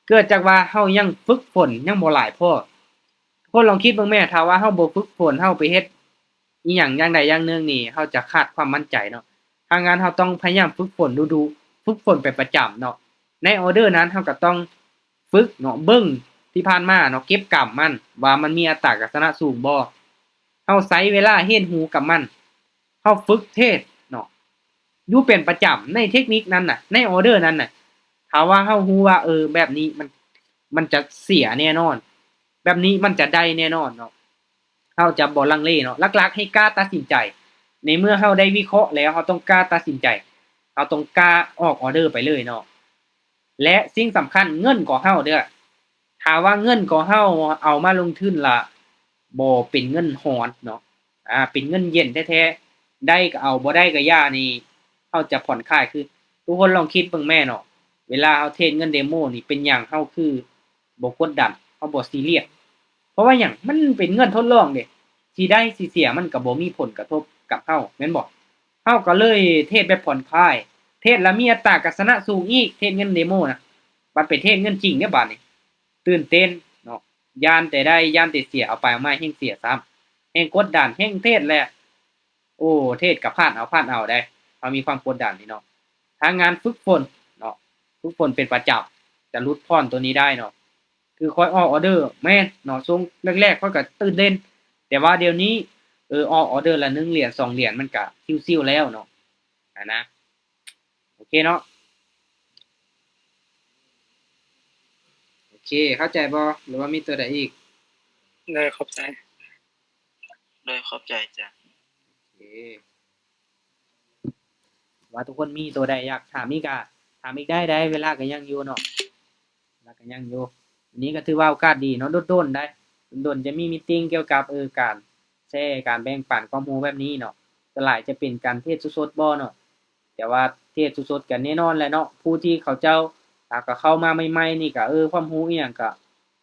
ເກີດຈາກວ່າເຮົາຍັງຝຶກຝົນຍັງບໍ່ຫຼາຍພໍ. ທຸກຄົນລອງຄິດເບິ່ງແມ້, ຖ້າວ່າເຮົາບໍ່ຝຶກຝົນ, ເຮົາໄປເຮັດອີ່ຫຍັງຢ່າງໃດຢ່າງໜຶ່ງນີ້, ເຮົາຈະຂາດຄວາມໝັ້ນໃຈເນາະ. ຖ້າງານເຮົາຕ້ອງພະຍາຍາມຝຶກຝົນດຸໆ, ຝຶກຝົນເປັນປະຈຳເນາະ. ໃນອອເດີນັ້ນເຮົາກໍຕ້ອງຝຶກເນາະ ເບິ່ງທີ່ຜ່ານມາເນາະ ເກັບກຳມັນວ່າມັນມີອັດຕາການຊະນະສູງບໍ່. ເຮົາໃຊ້ເວລາຮຽນຮູ້ກັບມັນ ເຮົາຝຶກເທຣດເນາະ ຢູ່ເປັນປະຈຳໃນເທັກນິກນັ້ນນະ ໃນອອເດີນັ້ນນະ. ຖ້າວ່າເຮົາຮູ້ວ່າ ເອີ ແບບນີ້ມັນ ມັນຈະເສຍແນ່ນອນ ແບບນີ້ມັນຈະໄດ້ແນ່ນອນເນາະ ເຮົາຈະບໍ່ລັງເລເນາະ. ຫຼັກໆໃຫ້ກ້າຕັດສິນໃຈ ໃນເມື່ອເຮົາໄດ້ວິເຄາະແລ້ວ ເຮົາຕ້ອງກ້າຕັດສິນໃຈ ເຮົາຕ້ອງກ້າອອກອອເດີໄປເລີຍເນາະ. ແລະ ສິ່ງສຳຄັນ ເງິນຂອງເຮົາເດີ້ ຖ້າວ່າເງິນຂອງເຮົາເອົາມາລົງທຶນລະບໍ່ເປັນເງິນຮ້ອນເນາະ ອາ ເປັນເງິນເຢັນແທ້ໆ ໄດ້ກໍເອົາ ບໍ່ໄດ້ກໍຢ່ານີ້ ເຮົາຈະຜ່ອນຄາຍຄື ທຸກຄົນລອງຄິດເບິ່ງແມ້ເນາະ ເວລາເຮົາເທຣດເງິນເດໂມນີ້ ເປັນຫຍັງເຮົາຄືບໍ່ກົດດັນ ເຮົາບໍ່ຊີຣຽສ? ເພາະວ່າຫຍັງ? ມັນເປັນເງິນທົດລອງເດ້ ຊິໄດ້ຊິເສຍມັນກໍບໍ່ມີຜົນກະທົບກັບເຮົາ ແມ່ນບໍ່? ເຮົາກໍເລີຍເທຣດແບບຜ່ອນຄາຍ ເທຣດແລ້ວມີອັດຕາການຊະນະສູງອີກ ເທຣດເງິນເດໂມນະ ບັດໄປເທຣດເງິນຈິງເດ້ບາດນີ້ ຕື່ນເຕັ້ນເນາະ ຢ້ານແຕ່ໄດ້ ຢ້ານແຕ່ເສຍ ເອົາໄປເອົາມາແຮ່ງເສຍຊ້ຳ ແຮ່ງກົດດັນ ແຮ່ງເທຣດແຫຼະ ໂອ້ ເທຣດກໍພາດເອົາ ພາດເອົາໄດ໋ ເຮົາມີຄວາມກົດດັນນີ້ເນາະ. ຖ້າງານຝຶກຝົນເນາະ ຝຶກຝົນເປັນປະຈຳ ຈະຫຼຸດຜ່ອນໂຕນີ້ໄດ້ເນາະ. ຄືຂ້ອຍອອກອອເດີແມ່ນເນາະ ຊ່ວງແລກໆຂ້ອຍກໍຕື່ນເຕັ້ນ ແຕ່ວ່າດຽວນີ້ ເອີ ອອກອອເດີລະໜຶ່ງຫຼຽນສອງຫຼຽນ ມັນກໍຊິວໆແລ້ວເນາະ ຫັ້ນນະ. ໂອເຄເນາະ ໂອເຄ ເຂົ້າໃຈບໍ່ ຫຼືວ່າມີຕົວໃດອີກ? ໂດຍ ຂອບໃຈ ໂດຍ ຂອບໃຈຈ້າ. ໂອເຄ ວ່າທຸກຄົນມີຕົວໃດຢາກຖາມອີກກະຖາມອີກໄດ້ ໄດ້ ເວລາກໍຍັງຢູ່ເນາະ ເວລາກໍຍັງຢູ່. ອັນນີ້ກໍຖືວ່າໂອກາດດີເນາະ ດົນໆໄດ໋ ດົນໆຈະມີມີດຕິງກ່ຽວກັບ ເອີ ການແຊ ການແບ່ງປັນຄວາມຮູ້ແບບນີ້ເນາະ. ສ່ວນຫຼາຍຈະເປັນການເທດສົດໆບໍ່ເນາະ ແຕ່ວ່າເທດສົດໆກໍແນ່ນອນແຫຼະເນາະ ຜູ້ທີ່ເຂົາເຈົ້າ ອາ ກໍເຂົ້າມາໃໝ່ໆນີ້ກໍ ເອີ ຄວາມຮູ້ອີ່ຫຍັງກໍ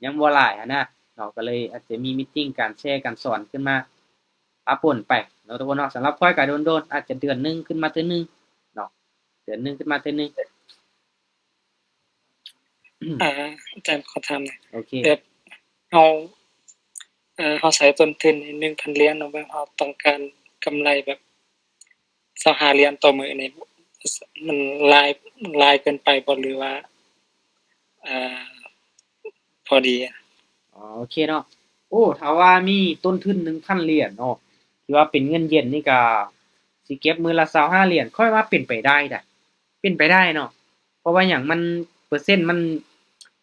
ຍັງບໍ່ຫຼາຍຫັ້ນນະເນາະ ກໍເລີຍອາດຈະມີມີດຕິງ ການແຊ ການສອນຂຶ້ນມາປະປົນໄປເນາະ ທຸກຄົນເນາະ. ສຳລັບຂ້ອຍກໍດົນໆ ອາດຈະເດືອນໜຶ່ງຂຶ້ນມາເທື່ອໜຶ່ງເນາະ ເດືອນໜຶ່ງຂຶ້ນມາເທື່ອໜຶ່ງ. ອາ ອາຈານຂໍຖາມໜ່ອຍ ໂອເຄ ແບບເຮົາ ເອີ ເຮົາໃຊ້ຕົ້ນທຶນໜຶ່ງພັນຫຼຽນເນາະ ແບບເຮົາຕ້ອງການກຳໄລແບບຊາວຫ້າຫຼຽນຕໍ່ມື້ນີ້ ມັນຫຼາຍ ຫຼາຍເກີນໄປບໍ່ ຫຼືວ່າ ເອີ ພໍດີ? ອໍ ໂອເຄເນາະ ໂອ້ ຖ້າວ່າມີຕົ້ນທຶນໜຶ່ງພັນຫຼຽນເນາະ ທີ່ວ່າເປັນເງິນເຢັນນີ້ກະຊິເກັບມື້ລະຊາວຫ້າຫຼຽນ ຂ້ອຍວ່າເປັນໄປໄດ້ໄດ໋ ເປັນໄປໄດ້ເນາະ. ເພາະວ່າຫຍັງ? ມັນ ເປີເຊັນມັນ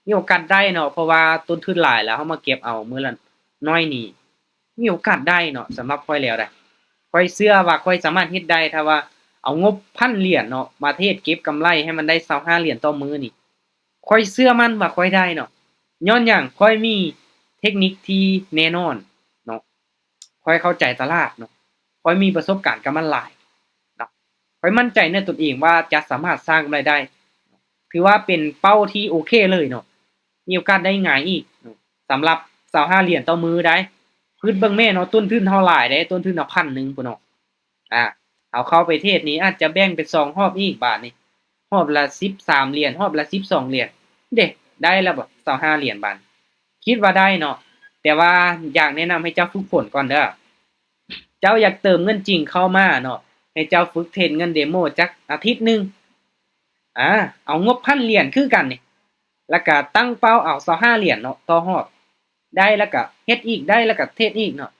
ມີໂອກາດໄດ້ເນາະ ເພາະວ່າຕົ້ນທຶນຫຼາຍແລ້ວ ເຮົາມາເກັບເອົາມື້ລະໜ້ອຍນີ້ ມີໂອກາດໄດ້ເນາະ. ສຳລັບຂ້ອຍແລ້ວໄດ໋ ຂ້ອຍເຊື່ອວ່າຂ້ອຍສາມາດເຮັດໄດ້ ຖ້າວ່າເອົາງົບພັນຫຼຽນເນາະ ມາເທດເກັບກຳໄລໃຫ້ມັນໄດ້ຊາວຫ້າຫຼຽນຕໍ່ມື້ນີ້ ຂ້ອຍເຊື່ອໝັ້ນວ່າຂ້ອຍໄດ້ເນາະ. ຍ້ອນຫຍັງ? ຂ້ອຍມີເທັກນິກທີ່ແນ່ນອນເນາະ ຂ້ອຍເຂົ້າໃຈຕະຫຼາດເນາະ ຂ້ອຍມີປະສົບການກັບມັນຫຼາຍເນາະ ຂ້ອຍໝັ້ນໃຈໃນຕົນເອງວ່າຈະສາມາດສ້າງກຳໄລໄດ້ ຖືວ່າເປັນເປົ້າທີ່ໂອເຄເລີຍເນາະ ມີໂອກາດໄດ້ງ່າຍອີກເນາະ. ສຳລັບຊາວຫ້າຫຼຽນຕໍ່ມື້ໄດ໋ ຄິດເບິ່ງແມ້ເນາະ ຕົ້ນທຶນເຮົາຫຼາຍເດ້ ຕົ້ນທຶນເຮົາພັນໜຶ່ງພຸ້ນເນາະ. ອາ ເຮົາເຂົ້າໄປເທດນີ້ອາດຈະແບ່ງເປັນສອງຮອບອີກ ບາດນີ້ຮອບລະສິບສາມຫຼຽນ ຮອບລະສິບສອງຫຼຽນ ເດ້ ໄດ້ແລ້ວບໍ່ ຊາວຫ້າຫຼຽນ ບາດນີ້ ຄິດວ່າໄດ້ເນາະ. ແຕ່ວ່າຢາກແນະນຳໃຫ້ເຈົ້າຝຶກຝົນກ່ອນເດີ້ ເຈົ້າຢາກເຕີມເງິນຈິງເຂົ້າມາເນາະ ໃຫ້ເຈົ້າຝຶກເທດເງິນເດໂມຈັກອາທິດໜຶ່ງ ອາ ເອົາງົບພັນຫຼຽນຄືກັນນີ້ ແລ້ວກະຕັ້ງເປົ້າເອົາຊາວຫ້າຫຼຽນເນາະຕໍ່ຮອບ ໄດ້ແລ້ວກະເຮັດອີກ ໄດ້ແລ້ວກະເທດອີກເນາະ.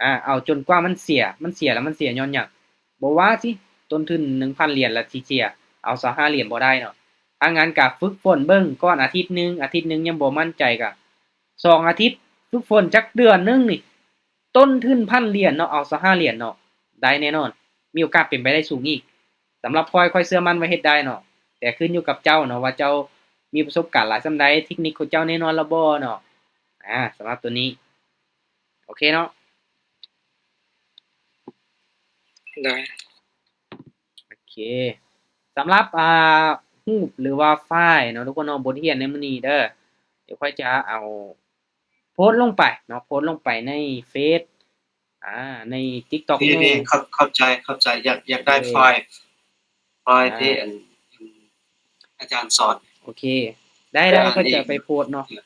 ອາ ເອົາຈົນກວ່າມັນເສຍ ມັນເສຍແລ້ວມັນເສຍຍ້ອນຫຍັງ? ບໍ່ວ່າຊິຕົ້ນທຶນໜຶ່ງພັນຫຼຽນລະຊິເສຍ ເອົາຊາວຫ້າຫຼຽນບໍ່ໄດ້ເນາະ. ຖ້າງານກະຝຶກຝົນເບິ່ງກ່ອນອາທິດໜຶ່ງ ອາທິດໜຶ່ງຍັງບໍ່ໝັ້ນໃຈກະສອງອາທິດ ຝຶກຝົນຈັກເດືອນໜຶ່ງນີ້ ຕົ້ນທຶນພັນຫຼຽນເນາະ ເອົາຊາວຫ້າຫຼຽນເນາະ ໄດ້ແນ່ນອນ ມີໂອກາດເປັນໄປໄດ້ສູງອີກ. ສຳລັບຂ້ອຍ ຂ້ອຍເຊື່ອໝັ້ນວ່າເຮັດໄດ້ເນາະ ແຕ່ຂຶ້ນຢູ່ກັບເຈົ້າເນາະ ວ່າເຈົ້າມີປະສົບການຫຼາຍສ່ຳໃດ ເທັກນິກຂອງເຈົ້າແນ່ນອນແລ້ວບໍ່ເນາະ. ອາ ສຳລັບໂຕນີ້ ໂອເຄເນາະ ໂດຍ ໂອເຄ ສຳລັບ ອາ ຮູບ ຫຼືວ່າໄຟລ໌ເນາະ ທຸກຄົນເນາະ ບົດຮຽນໃນມື້ນີ້ເດີ້ ດຽວຂ້ອຍຈະເອົາໂພສລົງໄປເນາະ ໂພສລົງໄປໃນເຟສ ອາ ໃນຕິກຕັອກ ນີ້ ນີ້ ນີ້ ເຂົ້າ ເຂົ້າໃຈ ເຂົ້າໃຈ ຢາກ ຢາກໄດ້ ເອີ ໄຟລ໌ ໄຟລ໌ ອາ ທີ່ອັນ ອາຈານສອນ ໂອເຄ ໄດ້ ໄດ້ ເອີ ຂ້ອຍຈະໄປໂພສເນາະ ເອີ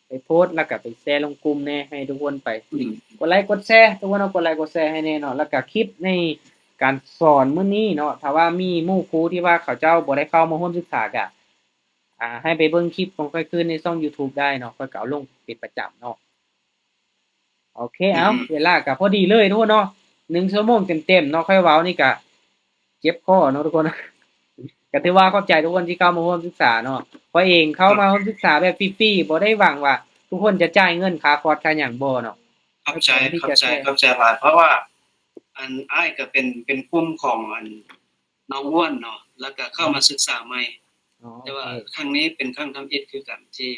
ໄປໂພສແລ້ວກະໄປແຊລົງກຸ່ມແດ່ ໃຫ້ທຸກຄົນໄປ ອືມ ກົດໄລກົດແຊ ທຸກຄົນເນາະ ກົດໄລກົດແຊໃຫ້ແດ່ເນາະ ແລ້ວກະຄລິບໃນການສອນມື້ນີ້ເນາະ ຖ້າວ່າມີໝູ່ຄູ່ທີ່ວ່າເຂົາເຈົ້າບໍ່ໄດ້ເຂົ້າມາຮ່ວມສຶກສາກະ ອ່າ ໃຫ້ໄປເບິ່ງຄລິບຂອງຂ້ອຍຄືນໃນຊ່ອງຢູທູບໄດ້ເນາະ ຂ້ອຍກໍເອົາລົງເປັນປະຈຳເນາະ. ໂອເຄ ເອົາ ເວລາກໍພໍດີເລີຍທຸກຄົນເນາະ ໜຶ່ງຊົ່ວໂມງເຕັມໆເນາະ ຂ້ອຍເວົ້ານີ້ກໍເຈັບຄໍເນາະທຸກຄົນ. ກໍຖືວ່າຂອບໃຈທຸກຄົນທີ່ເຂົ້າມາຮ່ວມສຶກສາເນາະ. ຂ້ອຍເອງເຂົ້າມາຮ່ວມສຶກສາແບບຟຣີໆ ບໍ່ໄດ້ຫວັງວ່າທຸກຄົນຈະຈ່າຍເງິນຄ່າຄອດຄ່າຫຍັງບໍ່ເນາະ. ຂອບໃຈ ຂອບໃຈ ຂອບໃຈຫຼາຍ ເພາະວ່າ ອັນ ອ້າຍກໍເປັນ ເປັນກຸ່ມຂອງ ອັນ ນ້ອງອ້ວນເນາະ ແລ້ວກໍເຂົ້າມາສຶກສາໃໝ່ ແຕ່ວ່າຄັ້ງນີ້ເປັນຄັ້ງທຳອິດຄືກັນທີ່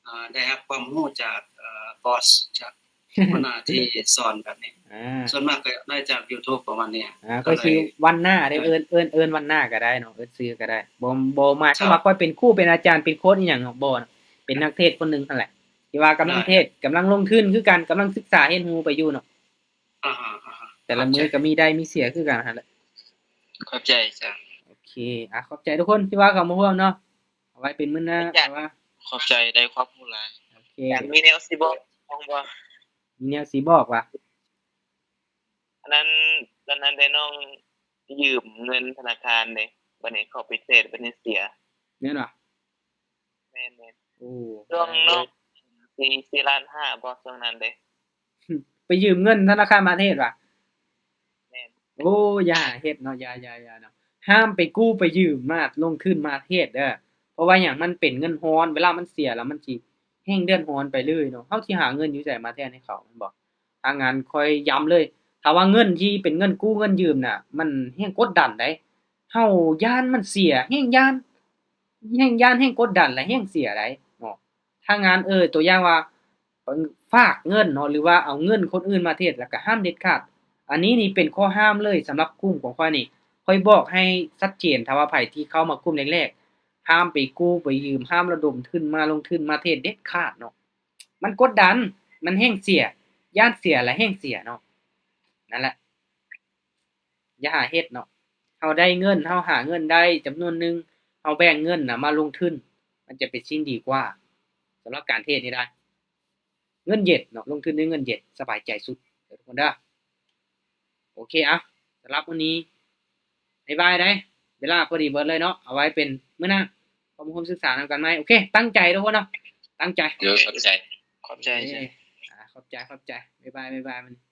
ອ່າ ໄດ້ຮັບຄວາມຮູ້ຈາກ ເອີ ບອສ ຈາກຫົວໜ້າທີ່ສອນແບບນີ້. ອ່າ ສ່ວນມາກກໍໄດ້ຈາກຢູທູບປະມານນີ້. ອ່າ ກໍຄືວັນໜ້າເດ້ ເອີ້ນ ເອີ້ນ ເອີ້ນວັນໜ້າກໍໄດ້ເນາະ ເອີ້ນຊື່ກໍໄດ້. ບໍ່ ບໍ່ໝາຍຄວາມວ່າຂ້ອຍເປັນຄູເປັນອາຈານເປັນໂຄດອີ່ຫຍັງເນາະ ບໍ່ ເປັນນັກເທດຄົນໜຶ່ງຫັ້ນແຫຼະ ທີ່ວ່າກຳລັງເທດ ກຳລັງລົງທຶນຄືກັນ ກຳລັງສຶກສາຮຽນຮູ້ໄປຢູ່ເນາະ. ອ່າຮະ ອ່າຮະ ແຕ່ລະມື້ກໍມີໄດ້ມີເສຍຄືກັນຫັ້ນແຫຼະ. ຂອບໃຈເຈົ້າ. ໂອເຄ ອ່າ ຂອບໃຈທຸກຄົນທີ່ວ່າເຂົ້າມາຮ່ວມເນາະ. ເອົາໄວ້ເປັນມື້ໜ້າ ແຕ່ວ່າ ຂອບໃຈ ໄດ້ຄວາມຮູ້ຫຼາຍ. ໂອເຄ ມີແນວຊິບອກນ້ອງບໍ່? ມີແນວຊິບອກວ່າ ອັນນັ້ນ ຕອນນັ້ນໄດ້ນ້ອງຢືມເງິນທະນາຄານເດ້ ບັດນີ້ເຂົ້າໄປເທຣດ ບັດນີ້ເສຍ. ແມ່ນຫວາ? ແມ່ນໆ. ໂອ້ ຊ່ວງນ້ອງ ສີ່ ສີ່ລ້ານຫ້າບໍ່ ຊ່ວງນັ້ນເດ້? ໄປຢືມເງິນທະນາຄານມາເທດຫວາ? ແມ່ນ. ໂອ້ ຢ່າເຮັດເນາະ ຢ່າ ຢ່າ ຢ່າເນາະ ຫ້າມໄປກູ້ໄປຢືມມາລົງທຶນມາເທດເດີ. ເພາະວ່າຫຍັງ? ມັນເປັນເງິນຮ້ອນ ເວລາມັນເສຍແລ້ວມັນຊິແຮ່ງເດືອດຮ້ອນໄປເລີຍເນາະ. ເຮົາຊິຫາເງິນຢູ່ໃສມາແທນໃຫ້ເຂົາ ແມ່ນບໍ່? ທາງງານຂ້ອຍຢ້ຳເລີຍ ຖ້າວ່າເງິນທີ່ເປັນເງິນກູ້ເງິນຢືມນະ ມັນແຮ່ງກົດດັນໃດ໋. ເຮົາຢ້ານມັນເສຍ ແຮ່ງຢ້ານ ແຮ່ງຢ້ານ ແຮ່ງກົດດັນ ແລະ ແຮ່ງເສຍໃດ໋ເນາະ. ທາງງານ ເອີ ຕົວຢ່າງວ່າ ຝາກເງິນເນາະ ຫຼືວ່າເອົາເງິນຄົນອື່ນມາເທດ ແລ້ວກໍຫ້າມເດັດຂາດ. ອັນນີ້ນີ້ເປັນຂໍ້ຫ້າມເລີຍສຳລັບກຸ່ມຂອງຂ້ອຍນີ້ ຂ້ອຍບອກໃຫ້ຊັດເຈນ. ຖ້າວ່າໃຜທີ່ເຂົ້າມາກຸ່ມແລກໆ ຫ້າມໄປກູ້ໄປຢືມ ຫ້າມລະດົມທຶນມາລົງທຶນມາເທດເດັດຂາດເນາະ. ມັນກົດດັນ ມັນແຮ່ງເສຍ ຢ້ານເສຍ ແລະ ແຮ່ງເສຍເນາະ. ນັ້ນແຫຼະ ຢ່າຫາເຮັດເນາະ. ເຮົາໄດ້ເງິນ ເຮົາຫາເງິນໄດ້ຈຳນວນໜຶ່ງ ເຮົາແບ່ງເງິນນະມາລົງທຶນ ມັນຈະເປັນສິ່ງດີກວ່າ. ສຳລັບການເທດນີ້ໄດ໋ ເງິນເຢັນເນາະ ລົງທຶນດ້ວຍເງິນເຢັນ ສະບາຍໃຈສຸດເດີທຸກຄົນເດີ. ໂອເຄ ເອົາ ສຳລັບມື້ນີ້ ບາຍບາຍໄດ໋. ເວລາພໍດີເບິດເລີຍເນາະ ເອົາໄວ້ເປັນມື້ໜ້າ ເຂົ້າມາຮ່ວມສຶກສານຳກັນໃໝ່. ໂອເຄ ຕັ້ງໃຈທຸກຄົນເນາະ ຕັ້ງໃຈ. ໂດຍ ຂອບໃຈ ຂອບໃຈ ເອີ ຂອບໃຈ ຂອບໃຈ ບາຍບາຍ ບາຍບາຍ.